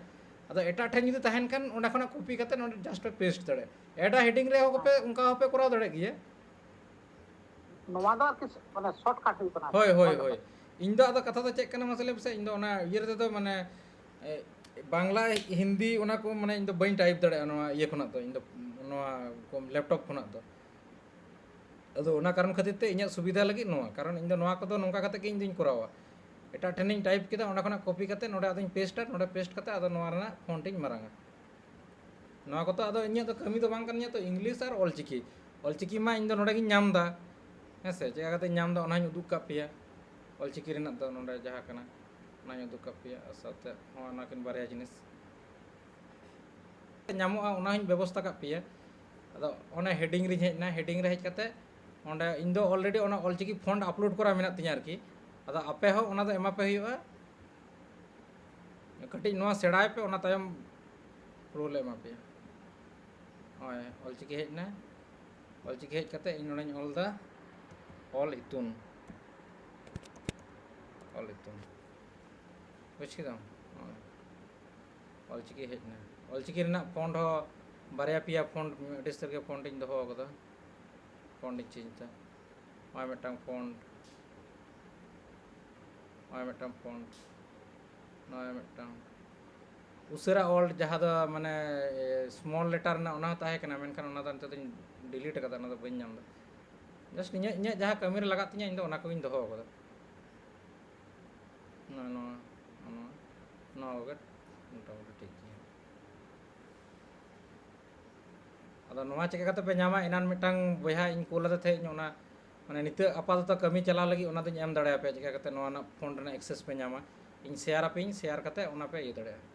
ᱟᱫᱚ ᱮᱴᱟᱜ ᱴᱷᱮᱱ ᱡᱩᱫᱤ ᱛᱟᱦᱮᱱ ᱠᱷᱟᱱ ᱚᱸᱰᱮ ᱠᱷᱚᱱᱟᱜ copy ᱠᱟᱛᱮ ᱱᱚᱰᱮ just ᱯᱮ paste ᱫᱟᱲᱮᱭᱟᱜᱼᱟ᱾ Add a heading ᱨᱮᱦᱚᱸ ᱯᱮ, ᱚᱱᱠᱟ ᱦᱚᱸᱯᱮ ᱠᱚᱨᱟᱣ ᱫᱟᱲᱮᱭᱟᱜ ᱜᱮᱭᱟ᱾ ᱱᱚᱣᱟ ᱫᱚ ᱟᱨᱠᱤ ᱢᱟᱱᱮ shortcut ᱦᱩᱭᱩᱜ ᱠᱟᱱᱟ᱾ ᱦᱳᱭ, ᱦᱳᱭ, ᱦᱳᱭ᱾ ᱤᱧ ᱫᱚ ᱟᱫᱚ ᱠᱟᱛᱷᱟ ᱫᱚ ᱪᱮᱫ ᱠᱟᱱᱟ ᱢᱟᱥᱮ ᱞᱟᱹᱭ ᱢᱮᱥᱮ, ᱤᱧ ᱫᱚ ᱚᱱᱟ ᱤᱭᱟᱹ ᱨᱮᱫᱚ ᱢᱟᱱᱮ, ᱮ, ᱵᱟᱝᱞᱟ, ᱦᱤᱱᱫᱤ ᱚᱱᱟ ᱠᱚ ᱢᱟᱱᱮ ᱤᱧ ᱫᱚ ᱵᱟᱹᱧ type ᱫᱟᱲᱮᱭᱟᱜᱼᱟ ᱱᱚᱣᱟ ᱤᱭᱟᱹ ᱠᱷᱚᱱᱟᱜ ᱫᱚ, ᱤᱧ ᱫᱚ ᱱᱚᱣᱟ ᱠᱚ laptop ᱠᱷᱚᱱᱟᱜ ᱫᱚ᱾ ᱟᱫᱚ ᱚᱱᱟ ᱠᱟᱨᱚᱱ ᱠᱷᱟᱹᱛᱤᱨ ᱛᱮ ᱤᱧᱟᱹᱜ ᱥᱩᱵᱤᱫᱷᱟ ᱞᱟᱹᱜᱤᱫ ᱱᱚᱣᱟ, ᱠᱟᱨᱚᱱ ᱤᱧ ᱫᱚ ᱱᱚᱣᱟ ᱠᱚᱫᱚ ᱱᱚᱝᱠᱟ ᱠᱟᱛᱮ ᱜᱮ ᱤᱧ ᱫᱚᱧ ᱠᱚᱨᱟᱣᱟ᱾ ᱮᱴᱟᱜ ᱴᱷᱮᱱᱤᱧ type ᱠᱮᱫᱟ, ᱚᱸᱰᱮ ᱠᱷᱚᱱᱟᱜ copy ᱠᱟᱛᱮ ᱱᱚᱰᱮ ᱟᱫᱚᱧ pasteᱟ, ᱱᱚᱰᱮ paste ᱠᱟᱛᱮ ᱟᱫᱚ ᱱᱚᱣᱟ ᱨᱮᱱᱟᱜ font ᱤᱧ ᱢᱟᱨᱟᱝᱟ᱾ ᱱᱚᱣᱟ ᱠᱚᱫᱚ ᱟᱫᱚ ᱤᱧᱟᱹᱜ ᱫᱚ ᱠᱟᱹᱢᱤ ᱫᱚ ᱵᱟᱝ ᱠᱟᱱ ᱛᱤᱧᱟᱹ ᱛᱚ, English ᱟᱨ ᱚᱞᱪᱤᱠᱤ᱾ ᱚᱞᱪᱤᱠᱤ ᱢᱟ ᱤᱧ ᱫᱚ ᱱᱚᱰᱮ ᱜᱤᱧ ᱧᱟᱢ ᱮᱫᱟ, ᱦᱮᱸ ᱥᱮ? ᱪᱮᱠᱟ ᱠᱟᱛᱮᱧ ᱧᱟᱢ ᱮᱫᱟ ᱚᱱᱟ ᱦᱚᱸᱧ ᱩᱫᱩᱜ ᱠᱟᱜ ᱯᱮᱭᱟ᱾ ᱚᱞᱪᱤᱠᱤ ᱨᱮᱱᱟᱜ ᱫᱚ ᱱᱚᱰᱮ ᱡᱟᱦᱟᱸ ᱠᱟᱱᱟ, ᱚᱱᱟᱧ ᱩᱫᱩᱜ ᱠᱟᱜ ᱯᱮᱭᱟ᱾ ᱟᱨ ᱥᱟᱶᱛᱮ ᱱᱚᱜᱼᱚ ᱱᱚᱣᱟ ᱠᱤᱱ ᱵᱟᱨᱭᱟ ᱡᱤᱱᱤᱥ ᱧᱟᱢᱚᱜᱼᱟ, ᱚᱱᱟ ᱦᱚᱸᱧ ᱵᱮᱵᱚᱥᱛᱷᱟ ᱠᱟᱜ ᱯᱮᱭᱟ᱾ ᱟᱫᱚ ᱚᱱᱮ heading ᱨᱤᱧ ᱦᱮᱡ ᱮᱱᱟ, heading ᱨᱮ ᱦᱮᱡ ᱠᱟᱛᱮ ᱚᱸᱰᱮ ᱤᱧ ᱫᱚ already ᱚᱱᱟ ᱚᱞᱪᱤᱠᱤ font upload ᱠᱚᱨᱟᱣ ᱢᱮᱱᱟᱜ ᱛᱤᱧᱟᱹ ᱟᱨᱠᱤ᱾ ᱟᱫᱚ ᱟᱯᱮ ᱦᱚᱸ ᱚᱱᱟ ᱫᱚ ᱮᱢᱟ ᱯᱮ ᱦᱩᱭᱩᱜᱼᱟ᱾ ᱠᱟᱹᱴᱤᱡ ᱱᱚᱣᱟ ᱥᱮᱬᱟᱭ ᱯᱮ, ᱚᱱᱟ ᱛᱟᱭᱚᱢ ᱯᱩᱨᱟᱹ ᱞᱮ ᱮᱢᱟ ᱯᱮᱭᱟ᱾ ᱱᱚᱜᱼᱚᱭ ᱚᱞᱪᱤᱠᱤ ᱦᱮᱡ ᱮᱱᱟ, ᱚᱞᱪᱤᱠᱤ ᱦᱮᱡ ᱠᱟᱛᱮ ᱤᱧ ᱱᱚᱰᱮᱧ ᱚᱞ ᱮᱫᱟ ᱚᱞ ᱤᱛᱩᱱ, ᱚᱞ ᱧᱩᱛᱩᱢ ᱵᱩᱡᱽ ᱠᱮᱫᱟᱢ? ᱦᱳᱭ᱾ ᱚᱞᱪᱤᱠᱤ ᱦᱮᱡ ᱮᱱᱟ᱾ ᱚᱞᱪᱤᱠᱤ ᱨᱮᱱᱟᱜ ᱯᱷᱚᱱᱴ ᱦᱚᱸ ᱵᱟᱨᱭᱟ ᱯᱮᱭᱟ ᱯᱷᱚᱱᱴ ᱟᱹᱰᱤ ᱩᱥᱛᱟᱹᱨ ᱜᱮ ᱯᱷᱚᱱᱴ ᱤᱧ ᱫᱚᱦᱚ ᱟᱠᱟᱫᱟ᱾ ᱯᱷᱚᱱᱴ ᱤᱧ ᱪᱮᱧᱡᱽ ᱮᱫᱟ᱾ ᱱᱚᱜᱼᱚᱭ ᱢᱤᱫᱴᱟᱝ ᱯᱷᱚᱱᱴ, ᱱᱚᱜᱼᱚᱭ ᱢᱤᱫᱴᱟᱝ ᱯᱷᱚᱱᱴ, ᱱᱚᱜᱼᱚᱭ ᱢᱤᱫᱴᱟᱝ ᱩᱥᱟᱹᱨᱟ ᱚᱞ, ᱡᱟᱦᱟᱸ ᱫᱚ ᱢᱟᱱᱮ ᱥᱢᱚᱞ ᱞᱮᱴᱟᱨ ᱨᱮᱱᱟᱜ, ᱚᱱᱟ ᱦᱚᱸ ᱛᱟᱦᱮᱸ ᱠᱟᱱᱟ, ᱢᱮᱱᱠᱷᱟᱱ ᱚᱱᱟ ᱫᱚ ᱱᱤᱛᱚᱜ ᱫᱚᱧ ᱰᱤᱞᱤᱴ ᱟᱠᱟᱫᱟ, ᱚᱱᱟ ᱫᱚ ᱵᱟᱹᱧ ᱧᱟᱢ ᱮᱫᱟ᱾ ᱡᱟᱥᱴ ᱤᱧᱟᱹᱜ, ᱤᱧᱟᱹᱜ ᱡᱟᱦᱟᱸ ᱠᱟᱹᱢᱤ ᱨᱮ ᱞᱟᱜᱟᱜ ᱛᱤᱧᱟᱹ, ᱤᱧ ᱫᱚ ᱚᱱᱟ ᱠᱚᱜᱮᱧ ᱫᱚᱦᱚ ᱟᱠᱟᱫᱟ᱾ ᱱᱚᱣᱟ, ᱱᱚᱣᱟ, ᱱᱚᱣᱟ, ᱱᱚᱣᱟ ᱠᱚᱜᱮ ᱢᱚᱴᱟᱢᱩᱴᱤ ᱴᱷᱤᱠ ᱜᱮᱭᱟ᱾ ᱟᱫᱚ ᱱᱚᱣᱟ ᱪᱤᱠᱟᱹ ᱠᱟᱛᱮ ᱯᱮ ᱧᱟᱢᱟ? ᱮᱱᱟᱱ ᱢᱤᱫᱴᱟᱝ ᱵᱚᱭᱦᱟ ᱤᱧ ᱠᱩᱞ ᱟᱫᱮ ᱛᱟᱦᱮᱸᱫ, ᱚᱱᱟ ᱢᱟᱱᱮ ᱱᱤᱛᱚᱜ ᱟᱯᱟᱛᱚᱛᱚ ᱠᱟᱹᱢᱤ ᱪᱟᱞᱟᱣ ᱞᱟᱹᱜᱤᱫ ᱚᱱᱟ ᱫᱚᱧ ᱮᱢ ᱫᱟᱲᱮᱭᱟᱯᱮᱭᱟ, ᱪᱤᱠᱟᱹ ᱠᱟᱛᱮ ᱱᱚᱣᱟ ᱨᱮᱱᱟᱜ ᱯᱷᱚᱱᱴ ᱨᱮᱱᱟᱜ ᱮᱠᱥᱮᱥ ᱯᱮ ᱧᱟᱢᱟ᱾ ᱤᱧ ᱥᱮᱭᱟᱨ ᱟᱯᱮᱭᱟᱹᱧ, ᱥᱮᱭᱟᱨ ᱠᱟᱛᱮ ᱚᱱᱟ ᱯᱮ ᱤᱭᱟᱹ ᱫᱟᱲᱮᱭᱟᱜᱼᱟ᱾